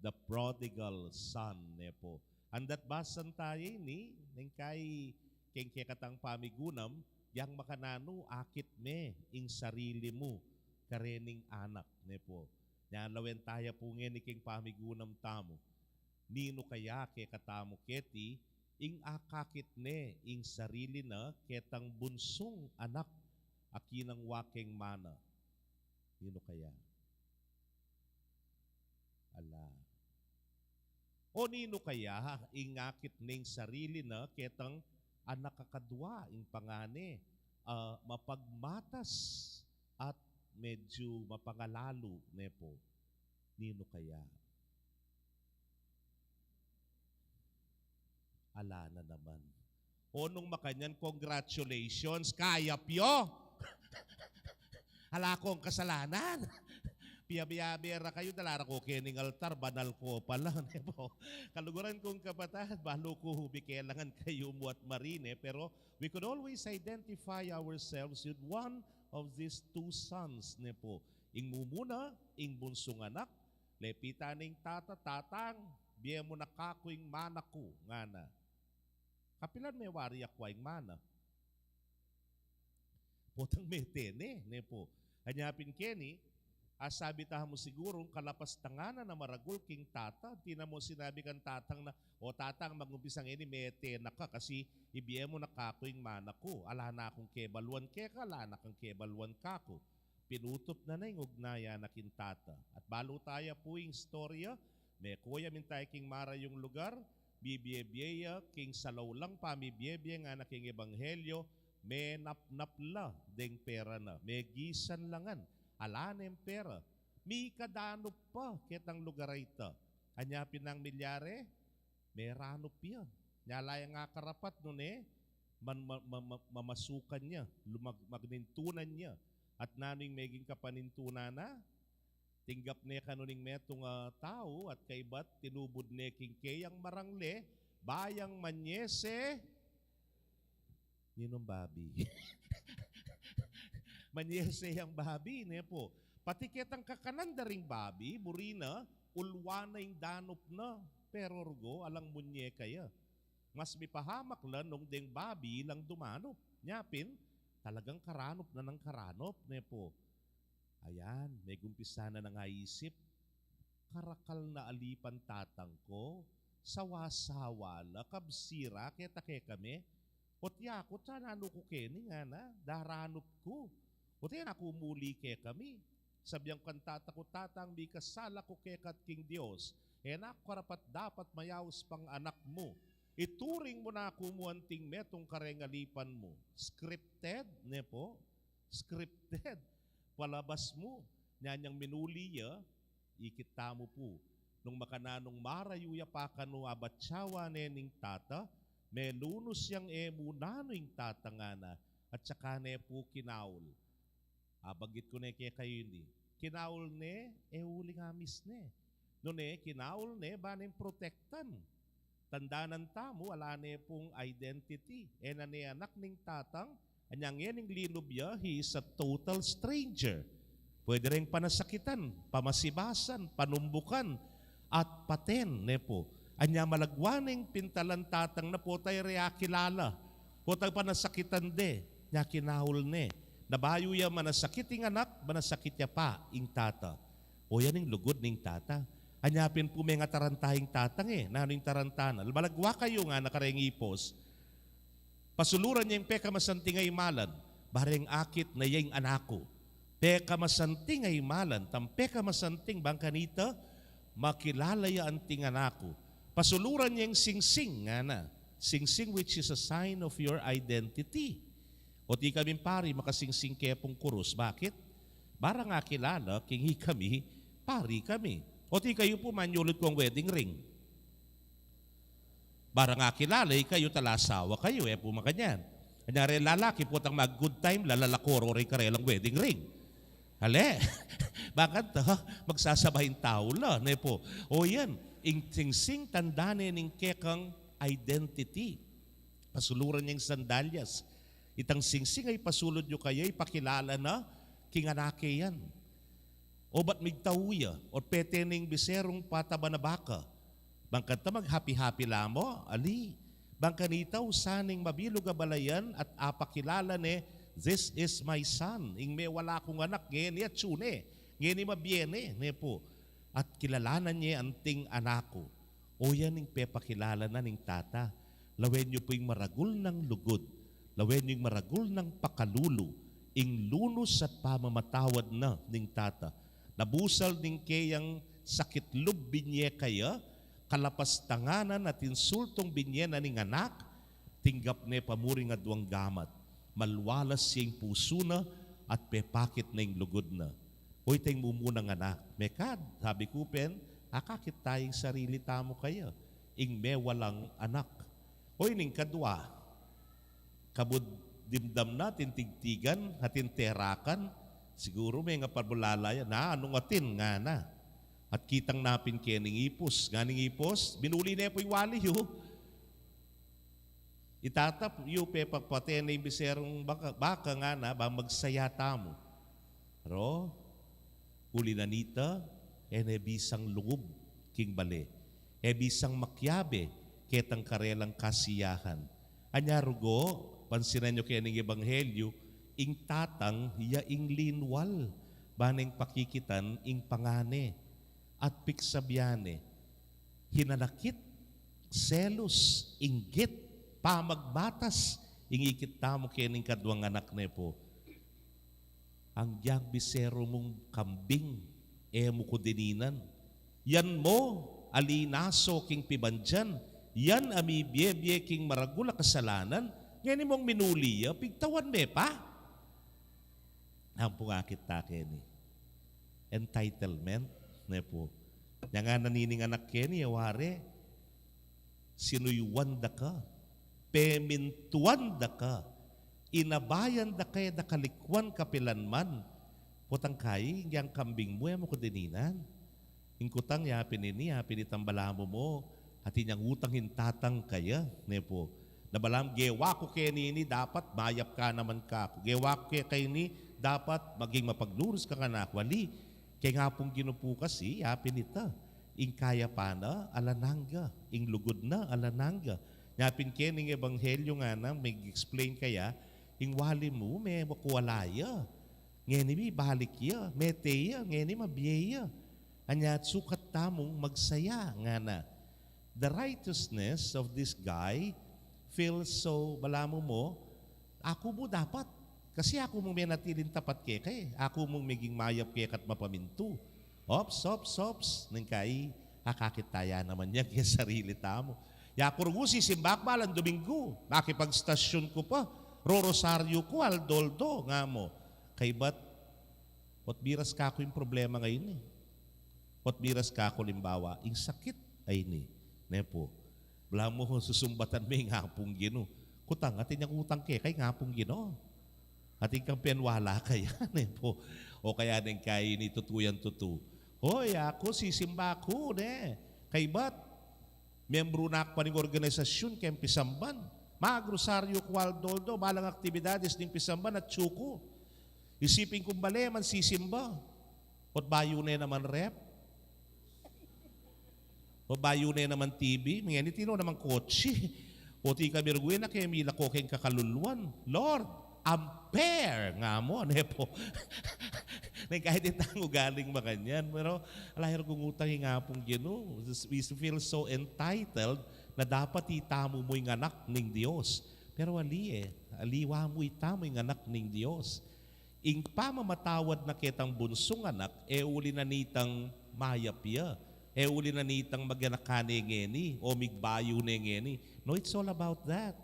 the prodigal son, ne pu. Andat basan taya ini, neng kai keng kekatang pamigunam, yang makananu akit me ing sarili mu karening anak, ne pu. Nya lawen taya pu ngeni keng pamigunam tamu. Ninu kaya kekatamu keti ing akakit ne ing sarili na ketang bunsung anak a kinangwa keng mana? Ninu kaya? Ala. O ninu kaya ing akit ne ing sarili na ketang anak a kadwa, ing pangane, ah, mapagmatas at medyu mapangalalu, ne pu? Ninu kaya? Ala na naman. O nung makanyan, congratulations, kayap yu. Ala kong kasalanan. Piyabe-yabe ra kayu, dala ra ku keni king altar, banal ku pala, ne pu. Kaluguran kung kapatad, balu ku bikelangan kayu mu at marine, pero we could always identify ourselves with one of these two sons, ne pu. Ing mumuna, ing bunsung anak, lepitan ne ing tata, "Tatang, bie mu na kaku ing mana ku," ngana. "Kapilan me wari akwa ing mana?" Potang mete ne, ne pu. Anya pin keni, asabi tamu sigurung kalapastangan na maragul king tata, anti na mu sinabi kang tatang na, "O tatang, mag-umpisa ngeni mete na ka kasi ibie mu na kaku ing mana ku. Ala na kung kebaluan keka, ala na kang kebaluan kaku." Pinutup na na ing ugnayan na king tata. At balu taya pu ing istorya, mekuya minta king marayung lugar, bibie-bie ya king salaulang pamibie-bie ngana king ebanghelyo, menapnap la deng pera na, megisan la ngan, ala neng pera, mikadanup pa ketang lugar a ita. Anya pin ing milyari, meranup ya. Nya la yang akarapat nune, man, ma, ma, ma, mamasukan ya, lumag-, magnintunan ya. At nanu ing meging kapanintunan na? Tinggap ne kanu ning metung a tau at kaybat tinubud ne king keyang marangle, bayang manyese. Ninung babi? Manyese yang babi, ne pu. Pati ketang kakanan da ring babi, buri na, ulwan na ing danup na, pero rugu, alang munyeka ya. Mas mipahamak la nung deng babi lang dumanup. Nya pin, talagang karanup na nang karanup, ne pu. Ayan, megumpisa na nang aisip, "Karakal na alipan tatang ku, sawa-sawa la, kabsira keta kekami. Ot yaku, ta nanu ku keni ngana, daranup ku. Ot e na ku muli kekami. Sabian ku kang tata ku, 'Tatang, mikasala ku keka at king Dios. E na ku karapat-dapat mayaus pang anak mu. Ituring mu na ku mu anting metung kareng alipan mu.'" Scripted, ne pu? Scripted. Palabas mu. Nya nyang minuli ya, ikit tamu pu. Nung makananung marayu ya pa kanu, abatyawan ne ning tata, melunus yang e mu nanu ing tata ngana, at saka ne pu kinaul. Abanggit ku ne kekayu ini. Kinaul ne, e uling amis ne. Nune, kinaul ne, ba neng protektan. Tandanan tamu, ala ne pung identity. E na ne anak ning tatang, anyang e ning linub ya, he is a total stranger. Pwede reng panasakitan, pamasibasan, panumbukan, at paten, ne pu. Anya malagwa neng pintalan tatang na potang e re akilala, potang panasakitan de, nya kinaul ne. Na bayu ya manasakit ing anak, manasakit ya pa ing tata. O yan ing lugud ning tata. Anya pin pu mengataranta ing tatang e, nanu ing taranta na? Malagwa kayu ngana kareng ipus. Pasuluran ya ing pekamasanting a imalan, bareng akit na ya ing anak ku. Pekamasanting a imalan, tang pekamasanting bang kanita, makilala ya anting anak ku. Pasuluran ya ing singsing, ngana. Singsing, which is a sign of your identity. Ot ikaming pari, makasingsing ke pung kurus. Bakit? Barang akilala king ikami, pari kami. Ot ikayu pu, manyulut kong wedding ring. Barang akilala ikayu, talasawa kayu, e pu makanyan. Kunyari lalaki, potang mag-good time la, lalako ro ring karelang wedding ring. Ale? Bakanta, magsasabay ing tau la, ne pu. O yan, ing singsing tanda ne ning kekang identity. Pasuluran yang sandalyas. Itang singsing a ipasulud yu kaya, ipakilala na king anak e yan. O bat migtau ya, o pete ning biserung pataba na baka. Bang kanta mag-happy-happy la mu, ali. Bang kanita usan ning mabilug a balayan at apakilala ne, "This is my son, ing mewala kung anak, ngeni atsu ne, ngeni mabie ne," ne pu. At kilalanan ye anting anak ku. O yan ing pepakilala na ning tata. Lawen yu pu ing maragul nang lugud. Lawen yu ing maragul nang pakalulu. Ing lunus at pamamatawad na ning tata. Nabusal ning keyang sakit lub binye kaya, kalapastanganan at insultung binye na ning anak, tinggap ne pa mu ring aduang gamat. Malwalas ya ing pusu na at pepakit na ing lugud na. O itang mumunang anak, mekad, sabi ku pin, akakit taya ing sarili tamu kaya, ing mewalang anak. O ining kadwa, kabud dimdam na, atin tigtigan, atin terakan, Siguru me nga pabulala ya, na, nung atin ngana. At kitang napin keni ning ipus. Ngana ning ipus, binuli ne pu ing wali yu. I tata yu pepagpate ne ing biserung baka, baka ngana, ba magsaya tamu. Pero, uli na nita, e ne bisang lungub king bale. E bisang makiabe ketang karelang kasiyahan. Anya rugo, pansinan yu keni ning ebanghelyu, ing tatang ya ing linwal, ba neng pakikitan ing pangane, at pigsabyan ne, hinanakit, selus, inggit, pamagbatas, ing ikit tamu keni ning kaduang anak ne pu. Anggiyang biseru mung kambing, e mu ku dininan. Yan mu, ali naso king pibandian, yan a mibie-bie king maragul a kasalanan, ngeni mung minuli ya, pigtawan me pa. Ampong akit ta keni. Entitlement, ne pu. Nya ngana nining anak keni, e wari, sinuyuan da ka, pemintuan da ka, inabayan da ka, e da ka likwan kapilan man. Potang kai, ing kambing mu, e mu ku dininan. Ing kutang ya pin ini, ya pin itang balamu mu, atin yang utang ing tatang kaya, ne pu. Na balamu, gewa ku keni ini, dapat mayap ka naman kaku. Gewa ku keka ini, dapat maging mapaglurus ka kanaku. Ali, keng Apung Ginu pu kasi, ya pin ita, ing kayapan na alang angga, ing lugud na alang angga. Nya pin keni ning ebanghelyu ngana, mag-explain kaya, ing wali mu, me wa ku ala ya. Ngeni mibalik ya, mete ya, ngeni mabie ya. Anya sukat tamung magsaya, ngana. The righteousness of this guy feels so, balamu mu, aku mu dapat. Kasi aku mu menatiling tapat keka e. Aku mu meging mayap keka at mapamintu. Ops, ops, ops. Neng kai, akakit ta ya naman yang kesarili tamu. Ya ku rugu sisimba ku balang Domingo. Makipagstasyun ku pa. Rorosaryu ku, aldo-aldo, nga mu. Kaybat, ot miras kaku ing problema ngeni. Ot miras kaku alimbawa, ing sakit a ini. Ne pu. Balamu, susumbatan me ing Apung Ginu. Kutang, atin yang utang keka ing Apung Ginu. Atin kang peniwala kaya, ne pu. O kaya neng kai ini tutu yang tutu. Hoy, aku sisimba ku, ne. Kaybat, miyembru na ku pa ning organisasyun keng pisamban. Magrosaryu ku aldo-aldo, balang aktibidades ning pisamban atyu ku. Isipin kung bale man sisimba. Ot bayu ne naman rep. Ot bayu ne naman T V. Ngeni tinu naman kotse. Ot ika mirugui na kaya milako keng kakaluluan. Lord, ampere nga mu, ne pu. Neng kahit itang ugaling makanyan. Pero, ala, e rugu utang ing Apung Ginu. We feel so entitled na dapat itamu mu ing anak ning Dios. Pero ali e, aliwa mu itamu ing anak ning Dios. Ing pamamatawad na ketang bunsung anak, e uli na nitang mayap ya, e uli na nitang maganakan ne ngeni, o migbayu ne ngeni. No, it's all about that.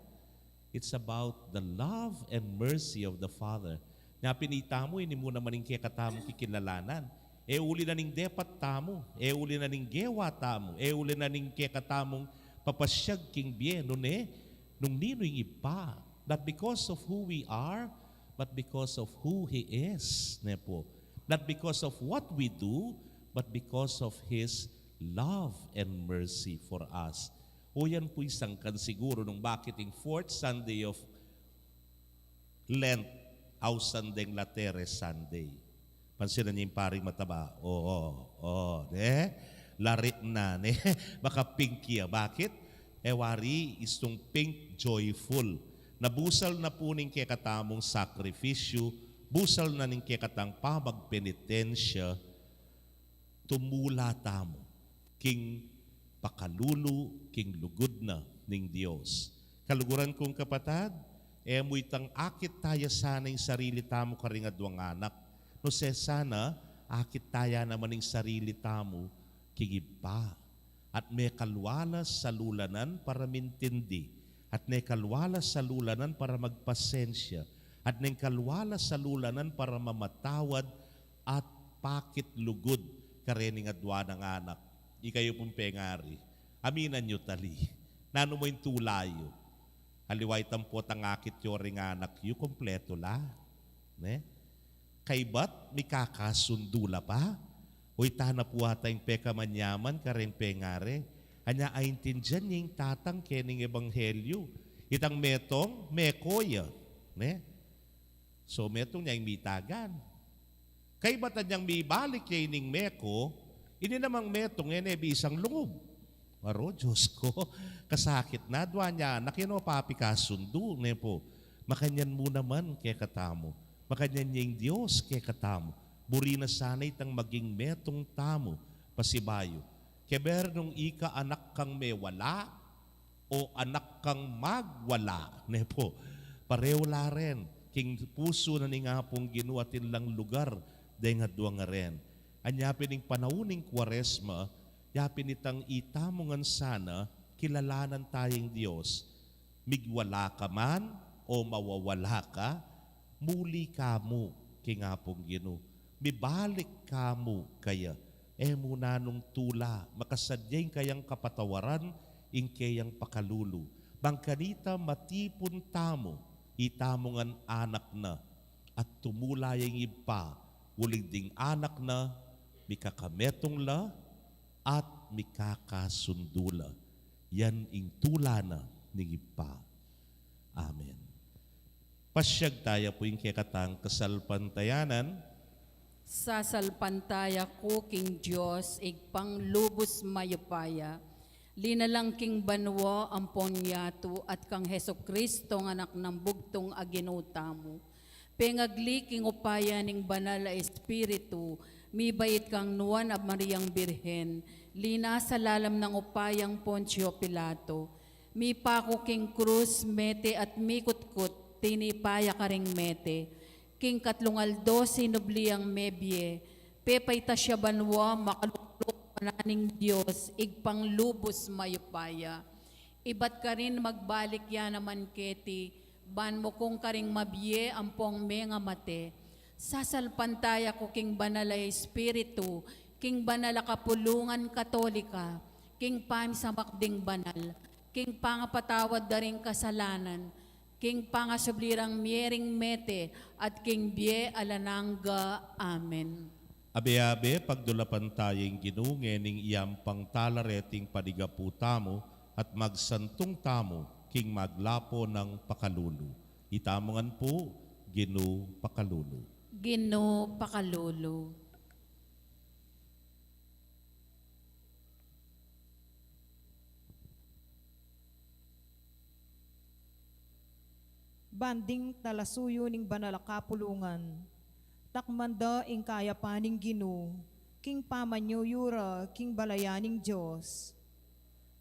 It's about the love and mercy of the Father. Nya pin itamu, ini mu naman ing kekatamung kikilalanan. E uli na ning depat tamu, e uli na ning gewa tamu, e uli na ning kekatamung papasyag king bie, nune, nung ninu ing Ibpa. Not because of who we are, but because of who He is, ne pu. Not because of what we do, but because of His love and mercy for us. O yan pu ing sangkan siguru nung bakit ing fourth Sunday of Lent, ausan deng Laetare Sunday. Pansinan yu ing paring mataba. Oo, oo, ne? Lari na, ne? Baka pink ya. Bakit? E wari, istung pink, joyful. Na busal na pu ning kekatamung sakrifisyu, busal na ning kekatang pamagpenitensya, tumula tamu king pakalulu, king lugud na ning Dios. Kaluguran kung kapatad, e mu itang akit ta ya sana ing sarili tamu karing aduang anak. Nuse sana, akit ta ya naman ing sarili tamu king Ibpa. At mekalwa la salulanan para mintindi. At mekalwa la salulanan para magpasensya. At mekalwa la salulanan para mamatawad at pakitlugud karening adua nang anak. Ikayu pung pengari, aminan yu tali. Nanu mu ing tula yu? Aliwa itang potang akit yu ring anak yu, kumpletu la. Ne? Kaybat mikakasundu la pa? O ita na pu ata ing pekamanyaman kareng pengari. Anya aintindian ne ing tatang kening ebanghelyu. Itang metung, meko ya, ne? So, metung ne ing mitagan. Kaybat anyang mibalik ya ining meko, ini namang metung, e ne bisang lungub. Aro, Dios ku, kasakit na, adwa neng anak, e no pa pikasundu, ne pu. Makanyan mu naman kekatamu. Makanyan ne ing Dios kekatamu. Buri na sana itang maging metung tamu, pasibayu. Kaya bernung ika anak kang mewala, o anak kang magwala, ne pu. Pareho la rin, king pusu na ning Apung Ginu atin lang lugar deng adwa ngaren. Anya pin ing panaun ning Kuaresma, ya pin itang itamu ngan sana, kilalanan taya ing Dios. Migwala ka man, o mawawala ka, muli ka mu king Apung Ginu. Mibalik ka mu kaya. E mu na nung tula, makasadya ing kayang kapatawaran, ing keyang pakalulu. Bang kanita matipun tamu, itamu ngan anak na, at tumula ya ing Ibpa, uling ding anak na, mikakametung la, at mikakasundu la. Yan ing tula na ning Ibpa. Amen. Pasiag taya pu ing kekatang kasalpantayanan. Sasalpantaya ku king Dios, Ibpang lubus mayupaya, linalang king banua ampon yatu, at kang Jesucristo, a Anak nang bugtung a Ginu tamu. Pengagli king upaya ning Banal a Espiritu, mibait kang Nuan a Mariang Birhen, linasa lalam nang upayang Poncio Pilato, mipaku king krus, mete at mikutkut, tinipa ya karing mete. King katlung aldo sinubli yang mebie, pepaitas ya banua, makaluklok kanan ning Dios, Ibpang lubus mayupaya. Ibat karin magbalik ya naman keti, ban mukung karing mabie ampong mengamate. Sasalpantaya ku king Banal a Espiritu, king Banal a Kapulungan Katolika, king pamisamak ding banal, king pangapatawad da ring kasalanan, king pangasubli rang mie ring mete, at king bie alang angga. Amen. Abe-abe, pagdulapan taya ing Ginu ngening iyampang tala reting panigapu tamu, at magsantung tamu king maglapo nang pakalulu. Itamu ngan pu, Ginu pakalulu. Ginu pakalulu. Ban ding talasuyu ning Banal a Kapulungan, takman da ing kayapan ning Ginu, king pamanyuyura king balayan ning Dios.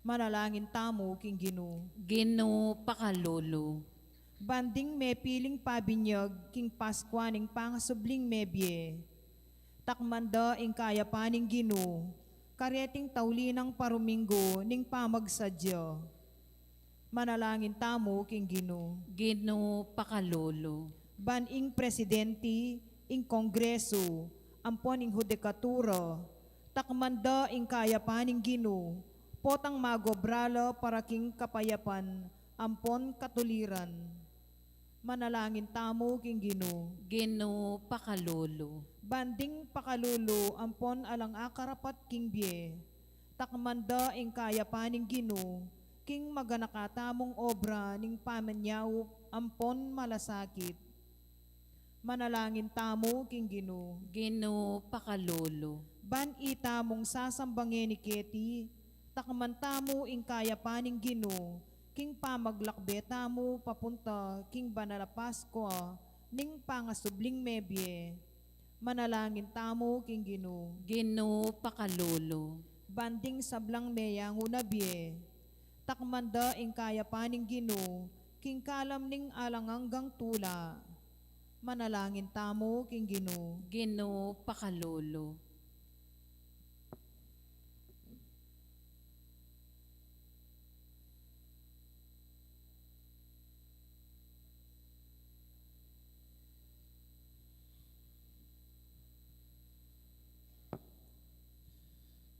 Manalangin tamu king Ginu. Ginu pakalulu. Ban ding mepiling pabinyag king Paskua ning pangasubling mebie, takman da ing kayapan ning Ginu, kareting tauli nang paruminggu ning pamagsadya. Manalangin tamu king Ginu. Ginu pakalulu. Ban ing presidente, ing Kongresu, ampon ing hudikatura, takman da ing kayapan ning Ginu, potang magobra la para king kapayapan ampon katuliran. Manalangin tamu king Ginu. Ginu pakalulu. Ban ding pakalulu ampon alang akarapat king bie, takman da ing kayapan ning Ginu, king maganaka tamung obra ning pamanyaup ampon malasakit. Manalangin tamu king Ginu. Ginu pakalulu. Ban itamung sasamba ngeni keti, takman tamu ing kayapan ning Ginu, king pamaglakbe tamu papunta king Banal a Paskua ning pangasubling mebie. Manalangin tamu king Ginu. Ginu pakalulu. Ban ding sablang meyangu na bie, takman da ing kayapan ning Ginu, king kalam ning alang anggang tula. Manalangin tamu king Ginu. Ginu pakalulu.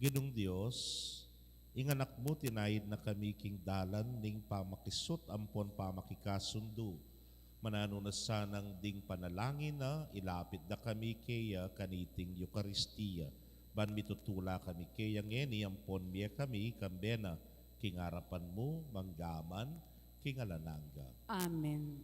Ginung Dios, ing Anak mu tinaid na kami king dalan ning pamakisut ampon pamakikasundu. Mananu na sanang ding panalangin na ilapit da kami keya kaniting Eukaristia. Ban mitutula kami keya ngeni ampon mie kami kambe na king arapan mu mangga man king alang angga. Amen.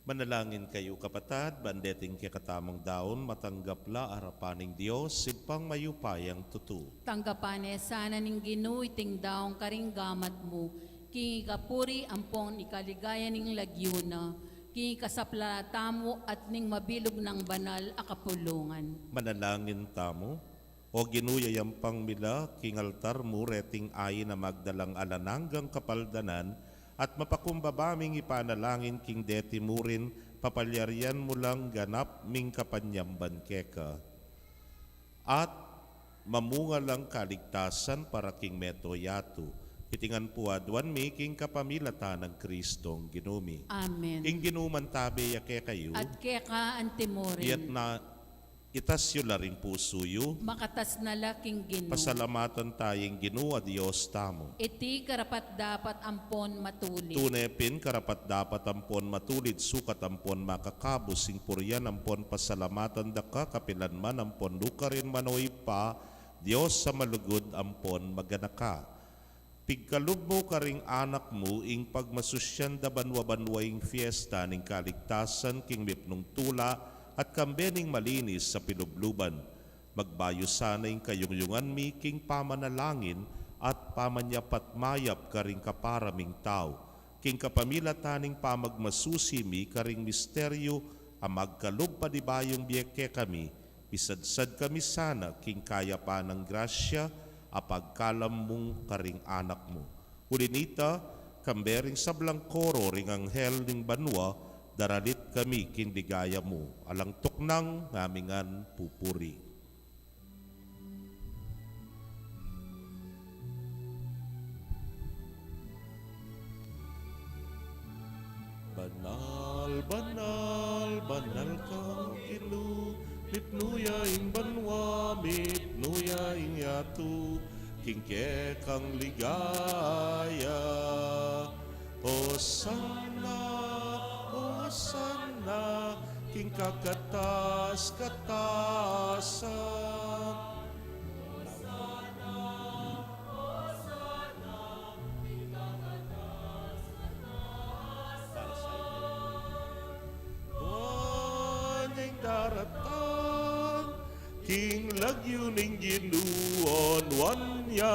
Manalangin kayu, kapatad, ban deting kekatamung daun matanggap la arapan ning Dios, Ibpang mayupayang tutu. Tanggapan ne sana ning Ginu iting daun karing gamat mu, king ikapuri ampon ikaligaya ning lagyu na, king ikasaplala tamu at ning mabilug nang banal a kapulungan. Manalangin tamu. O Ginu, yayampang mi la king altar mu reting ain a magdalang alang anggang kapaldanan, at mapakumbaba ming ipanalangin king deti murin, papalyarian mu lang ganap ming kapanyamban keka. At mamunga lang kaligtasan para king mabilug a yatu. Iti ngan pu aduan mi king kapamilatan nang Kristong Ginu mi. Amen. Ing Ginu mantabe ya kekayu. At keka antimurin. Itas yu la ring pusu yu. Makatas na la king Ginu. Pasalamatan taya ing Ginu a Dios tamu. Iti karapat-dapat ampon matulid. Tune pin karapat-dapat ampon matulid, sukat ampon makakabus ing purian ampon pasalamatan da ka kapilan man ampon nukarin man, o Ibpa, Dios a malugud ampon maganaka. Pigkalub mu karing Anak mu ing pagmasusyan da banua-banua ing fiesta ning kaligtasan king mipnung tula at kambe ning malinis a pilubluban. Magbayu sana ing kayungyungan mi king pamanalangin at pamanyapat mayap karing kapara ming tau. King kapamilatan ning pamagmasusi mi karing misteryu a magkalub pa di bayung bie kekami, misadsad kami sana king kayapan nang grasya a pagkalam mu karing Anak mu. Uli nita, kambe ring sablang koro ring anghel ning banua, daralit kami king ligaya mu. Alang tuknang ngamingan pupuri. Banal, banal, banal ka, O Ginu, mipnu ya ing banua, mipnu ya ing yatu, king kekang ligaya. Osana, Osana, king kakatas-katasan. Nuan yang daratang king lagyu ning Ginu, o nuan ya.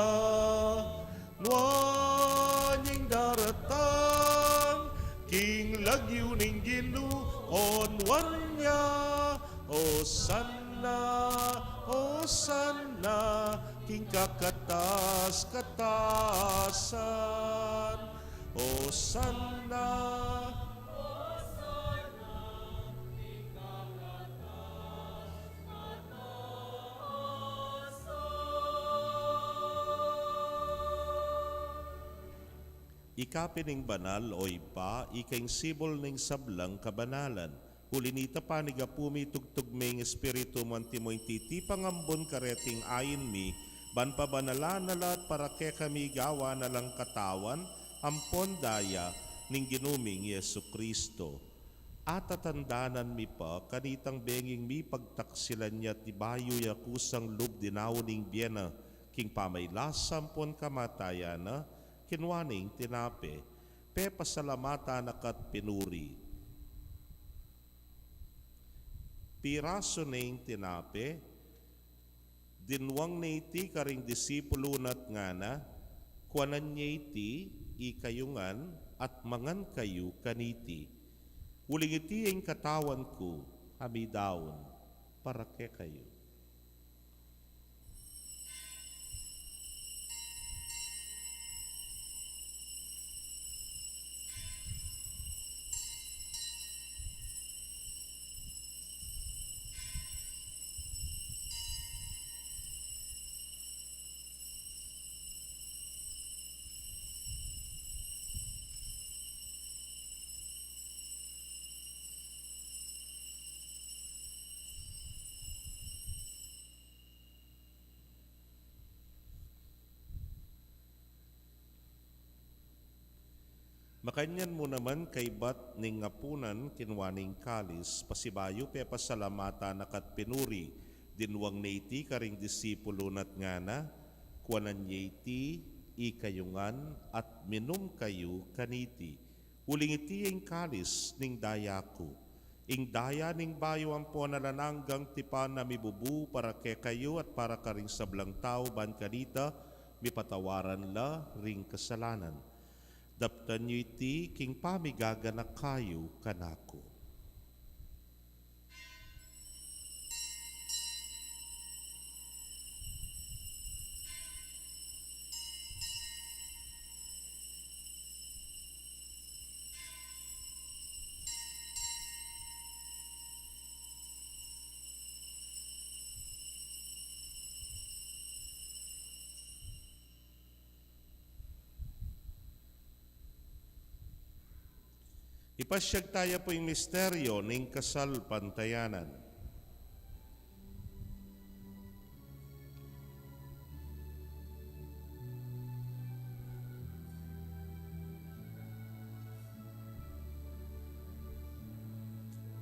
Nuan yang daratang king lagyu ning Ginu, o nuan ya. Osana, Osana, king kakatas-katasan. Osana. Ika pin ing banal, O Ibpa, ika ing sibul ning sablang kabanalan. Uli nita, panigapu mi, tugtug me ing Espiritu mu, antimo ing titipang ambun kareting ain mi, ban pabanalan na la at para kekami gawan na lang katawan ampon daya ning Ginu ming Jesucristo. Atatandanan mi pa kanitang benging mipagtaksilan ya at ibayu ya kusang lub dinaun ing bie na king pamaylasa ampon kamatayan na, kinua ne ing tinape, pepasalamatan na ka't pinuri. Pirasu ne ing tinape, dinwang ne iti karing disipulu na at ngana, kuanan ye iti ikayu ngan at mangan kayu kaniti. Uling iti ing katawan ku a midaun para kekayu. Makanyan mu naman kaybat ning apunan, kinua ne ing kalis, pasibayu pepasalamatan na ka't pinuri, dinwang ne iti karing disipulu na at ngana, kuanan ye iti ikayu ngan at minum kayu kaniti. Uling iti ing kalis ning daya ku, ing daya ning bayu ampon alang anggang tipan a mibubu para kekayu at para karing sablang tau ban kanita mipatawaran la ring kasalanan. Daptan yu iti king pamigaganaka yu kanaku. Ipasyag taya pu ing misteryo ning kasalpantayanan.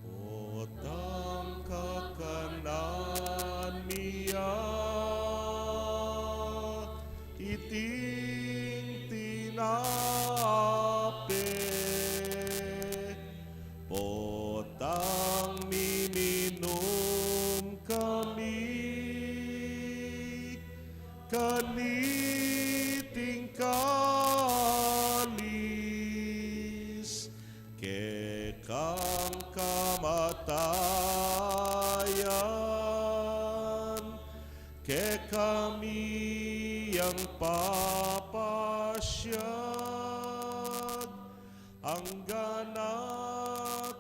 Potang kakanan mi ya, iting Kekami yang papasyag, angga na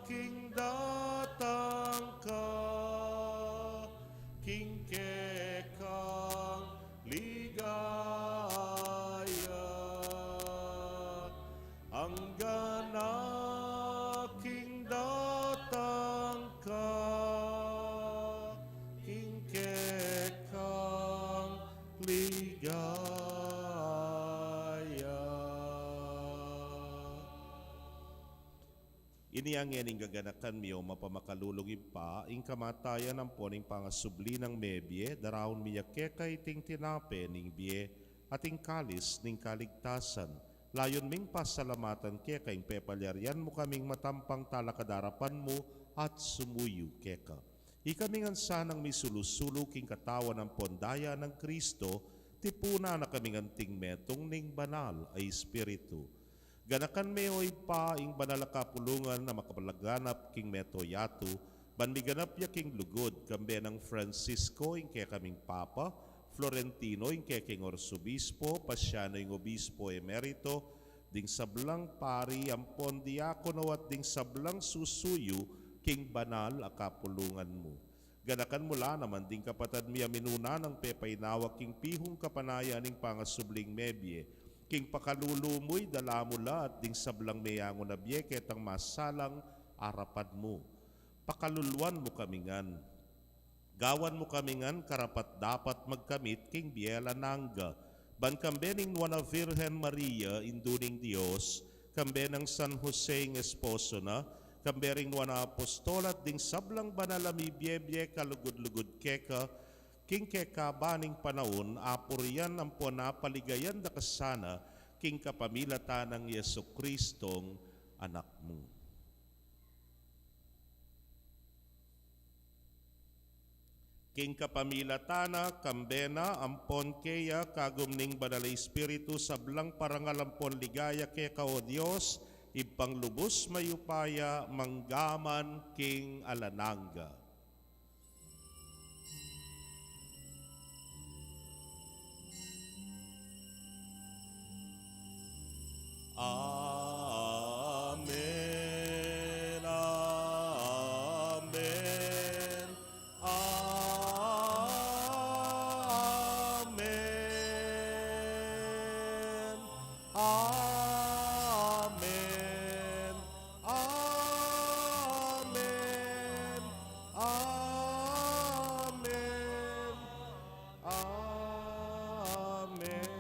king datang ka, king kekang ligaya. Angga na king datang ka, king kekang ligaya. Ini ngening gaganakan mi, o mapamakalulung Ibpa, ing kamatayan ampon ing pangasubli nang mebie, daraun mi ya keka iting tinape ning bie, at ing kalis ning kaligtasan, layun ming pasalamatan keka ing pepalyarian mu kaming matampang talakad king arapan mu at sumuyu keka. Ikami ngan sanang misulu-sulu king katawan ampon daya nang Kristo, tipunan na kami ngan king metung ning Banal a Espiritu. Ganakan me, o Ibpa, ing banal a kapulungan a makapalaganap king mabilug a yatu, ban miganap ya king lugud, kambe nang Francisco, ing kekaming Papa, Florentino, ing kekeng Arsobispo, Pasiano, ing Obispo Emerito, ding sablang pari ampon diakono at ding sablang susuyu king banal a kapulungan mu. Ganakan mu la naman ding kapatad mi a minuna nang pepainawa king pihung kapanayan ning pangasubling mebie, king pakalulu mu idala mu la at ding sablang meangu na bie ketang masalang arapan mu. Pakaluluan mu kami ngan. Gawan mu kami ngan karapat-dapat magkamit king bie alang angga, ban kambe ning Nuan a Virgen Maria, Indu ning Dios, kambe nang San Jose ing esposo na, kambe ring Nuan a Apostol at ding sablang banal a mibie-bie kalugud-lugud keka, king kekaban ning panaun, apurian ampon apaligayan da ka sana, king kapamilatan nang Jesucristong Anak mu. King kapamilatan na, kambe na, ampon keya, kagum ning Banal a Espiritu, sablang parangal ampon ligaya keka, o Dios, Ibpang lubus mayupaya, mangga man king alang angga. Amen, amen, amen, amen, amen, amen, amen.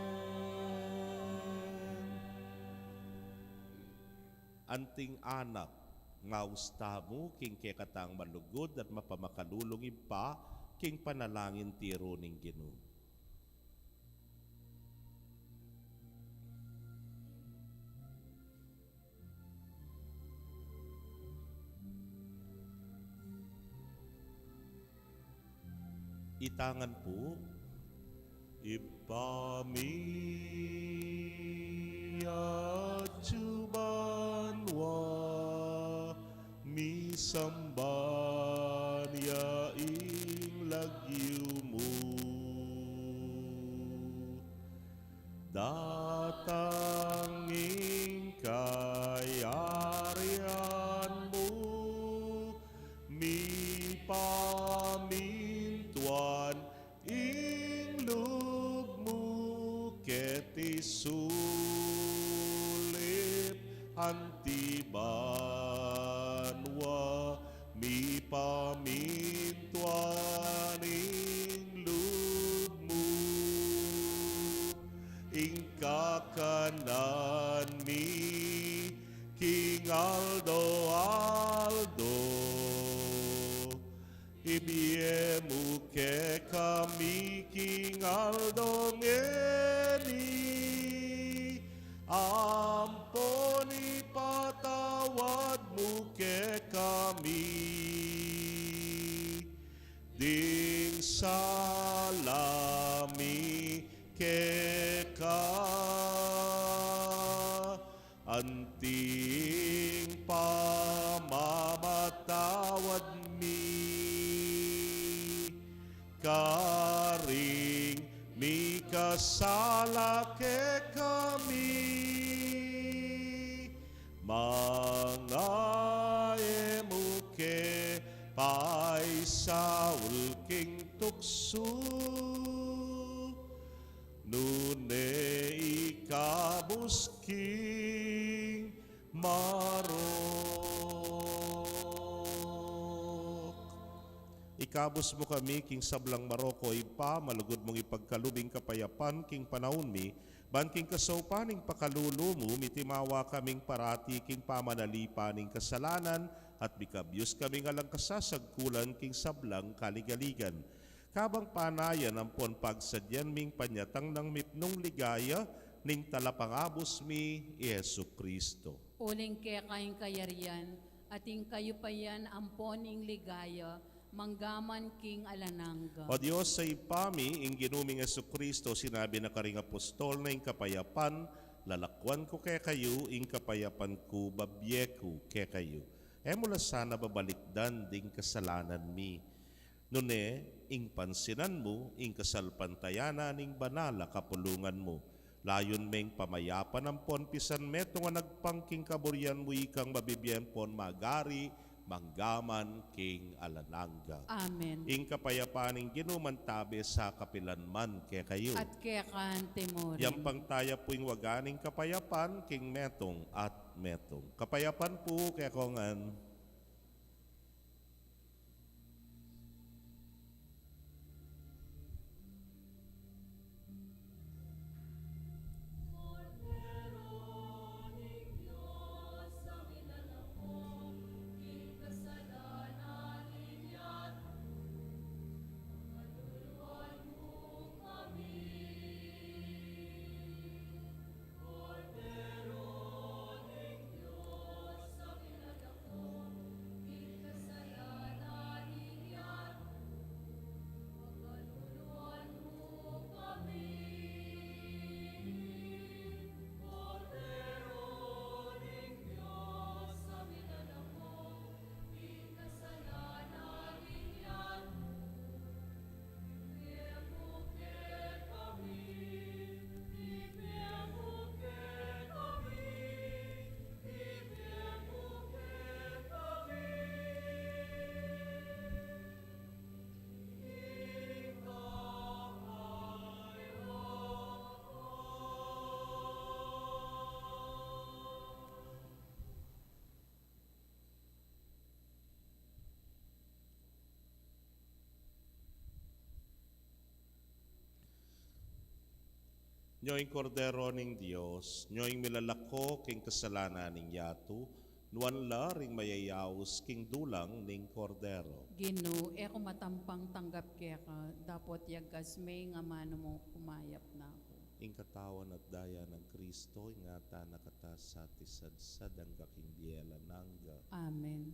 Anting anak, maus tamu king kekatang malugud at mapamakalulung Ibpa, king panalangin tiru ning Ginu. Itangan pu. Ibpa mi atsu banua, misamban ya ing lagyu mu. Datang ing kayarian mu, mipamintuan ing lub mu keti sulip anti banua, mipamintuan ing lub mu. Ing kakanan mi king aldo-aldo, ibie mu kekami king aldo ngeni, ampon ipatawad mu kekami ding sala mi keka, anti ing pamamatawad mi kari sala kekami, manga e mu ke paisaul king tuksu, nune ikabus king marok. Ikabus mu kami king sablang marok, o Ibpa, malugud mung ipagkalub ing kapayapan king panaun mi, ban king kasaupan ning pakalulu mu, mitimawa kaming parati king pamanalipan ning kasalanan, at mikabyus kaming alang kasasagkulan king sablang kaligaligan. Kabang panayan ampon pagsadyan ming panyatang nang mipnung ligaya ning Talapangabus mi, i Jesucristo. Uling keka ing kayarian, at ing kayupayan ampon ing ligaya, manggaman king alang angga. O Dios a Ibpa mi, ing Ginu ming Jesucristo, sinabi na karing apostol na, ing kapayapan lalakwan ku kekayu, ing kapayapan ku babie ku kekayu. E mu la sana babalikdan ding kasalanan mi. Nune, ing pansinan mu ing kasalpantayanan ning banal a kapulungan mu. Layun meng pamayapan ampon pisan metung a nagpang king kaburian mu, ikang mabibie ampon magari manggaman king alang angga. Amen. Ing kapayapan ning Ginu mantabe sa kapilan man kekayu. At keka naman. Yang pangtaya pu ing waga ning kapayapan king metung at metung. Kapayapan pu kekongan. Nyo ing Kordero ning Dios, nyo ing milalako king kasalanan ning yatu, nuan la ring mayayaus king dulang ning Kordero. Ginu, e ku matampang tanggap keka, dapot yagas me ing amanu mu, kumayap na ku. Ing katawan at daya nang Kristo, ingatan na kata sa tisadsad angga king bie alang angga. Amen.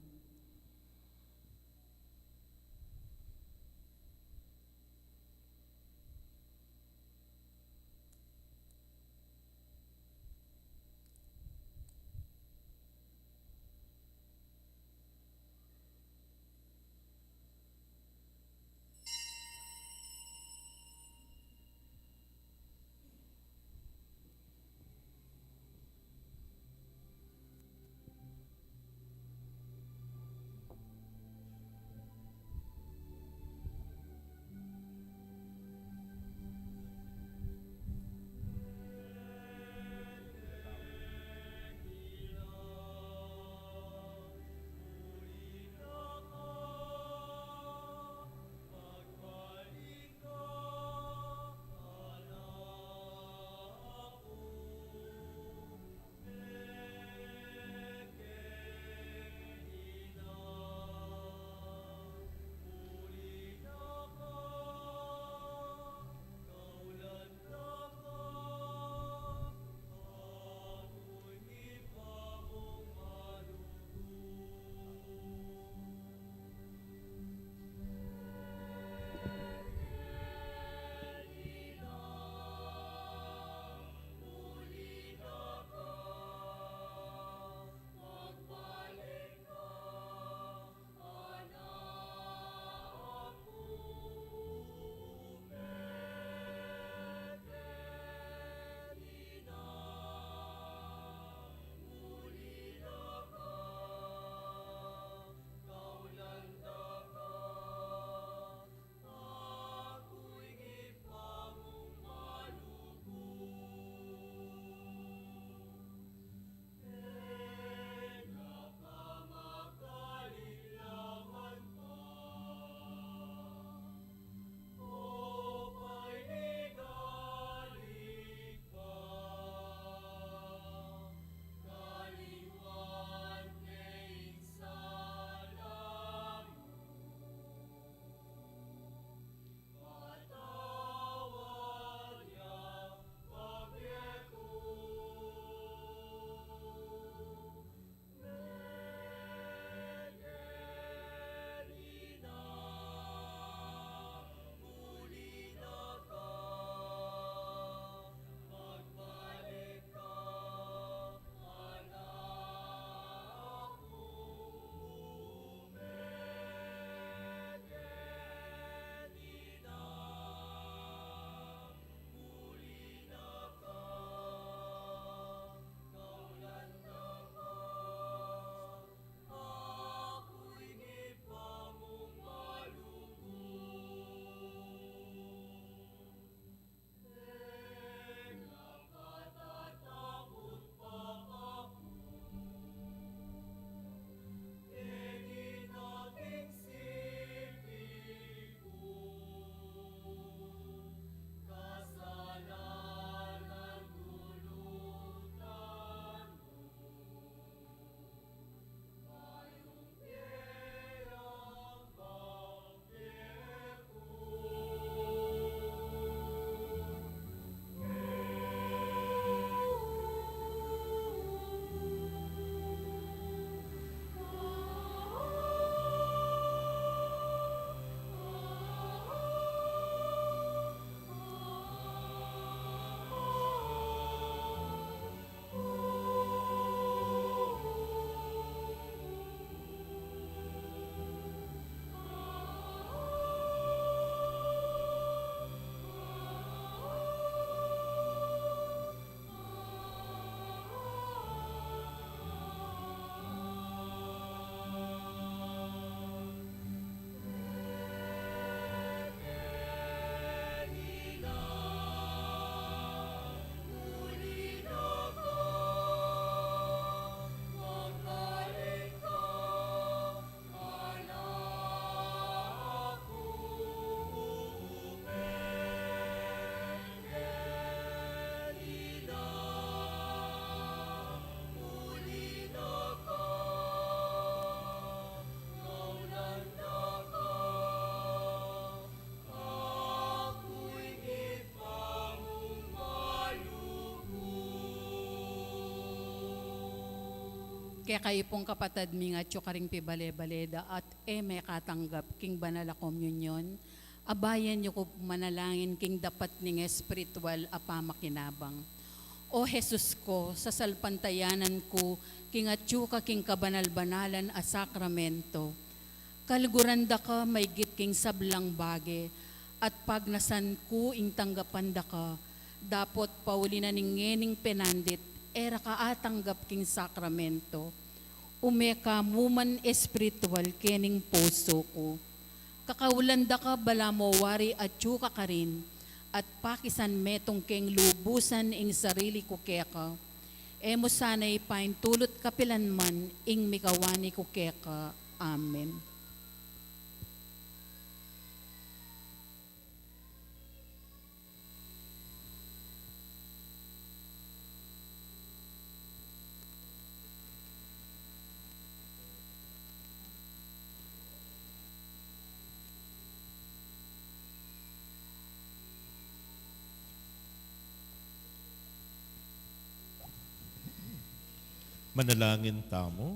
Kekayu pung kapatad ming atyu karing pibale-bale da at e mekatanggap king banal a komunyon, abayan yu ku manalangin king dapat ning espiritual a pamakinabang. O Jesus ku, sasalpantayanan ku king atyu ka king kabanal-banalan a sakramento. Kaluguran da ka maigit king sablang bage, at pagnasan ku ing tanggapan da ka, dapot pauli na ning ngening penandit, e ra ka atanggap king sakramento. Ume ka mu man espiritual kening pusu ku. Kakaulan da ka balamu wari atyu ka karin, at pakisan metung keng lubusan ing sarili ku keka. E mu sana ipaintulut kapilan man ing mikawani ku keka. Amen. Manalangin tamu.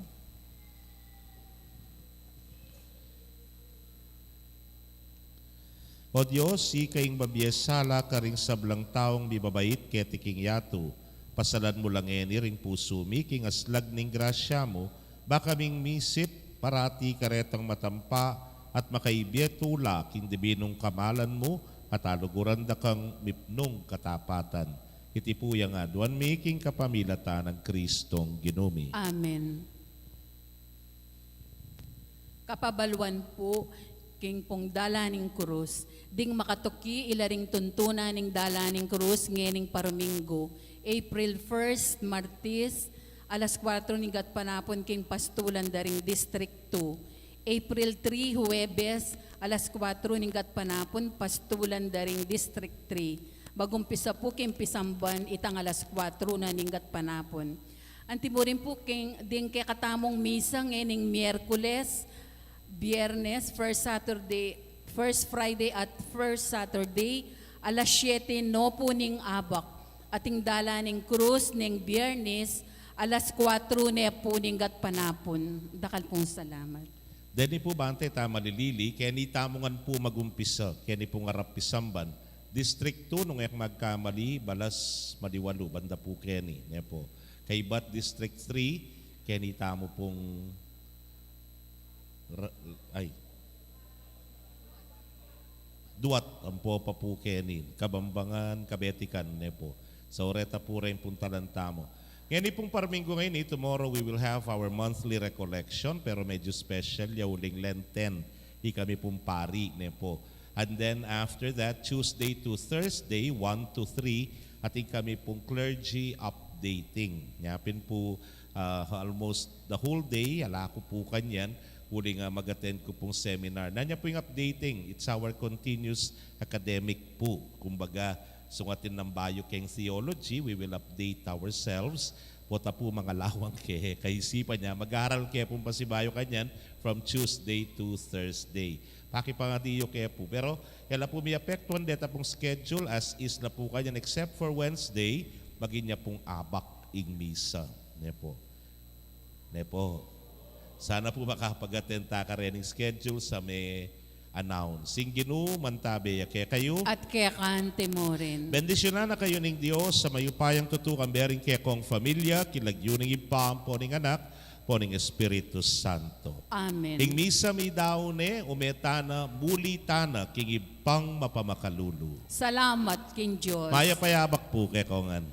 O Dios, ika ing mabie sala karing sablang taung mibabait keti king yatu, pasalan mu la ngeni ring pusu mi king aslag ning grasya mu, ba kaming misip parati karetang matampa at makaibie tula king dibinung kamalan mu, at aluguran da kang mipnung katapatan. Iti pu ing aduan mi king kapamilatan nang Kristong Ginu mi. Amen. Kapabaluan pu, king pung dalan ning krus, ding makatuki ila ring tuntunan ning dalan ning krus ngening paruminggu, April first, Martis, alas kuatro ning gatpanapun king pastulan da ring District two. April three, Huwebes, alas kuatro ning gatpanapun, pastulan da ring District three. Magumpisa pu king pisamban itang alas kuatro na ning gatpanapun. Anti mu rin pu king ding kekatamung misa ngening Miyerkules, Biyernes, first Saturday, first Friday at first Saturday, alas siyete no pu ning abak. At ing dalan ning krus ning Biyernes, alas kuatro ne pu ning gatpanapun. Dakal pung salamat. Deni pu bante ta malilili, keni tamu ngan pu magumpisa, keni pung arap pisamban. District two, nung e ku magkamali, balas maliwalu, banda pu keni, ne pu. Kaybat District three, keni tamu pung ra-, ay. Duat, ampo pa pu keni, Kabambangan, Kabetikan, ne pu. So, reta pu reng puntalan tamu. Ngeni pung parminggu ngeni, tomorrow we will have our monthly recollection, pero medyo special ya uling Lenten, ikami pung pari, ne pu. And then after that, Tuesday to Thursday, one to three, atin kami pung clergy updating. Nya pin pu, ah, almost the whole day, ala ku pu kanyan, uling mag-attend ku pung seminar. Nanu ya pu ing updating, it's our continuous academic pu. Kumbaga, sung atin nang bayu keng theology, we will update ourselves. Pota pu mangalawang ke, kaisipan ya, mag-aral ke pung pasibayu kanyan from Tuesday to Thursday. Pakipangadi yu ke pu. Pero, e la pu miyapektuan deta pung schedule, as is la pu kanyan, except for Wednesday, maging ya pung abak ing misa. Ne pu. Ne pu. Sana pu makapag-attend ta karening schedule sa me-announce. Ing Ginu mantabe ya kekayu. At keka mu rin. Bendisyunan na kayu ning Dios a mayupayang tutu, kambe ring kekong familia, king lagyu ning Ibpa, ampo ning Anak, ampo ning Espiritu Santo. Amen. Ing misa midaun ne, ume tana, muli tana king Ibpang mapamakalulu. Salamat king Dios. Mayap a abak pu kekongan.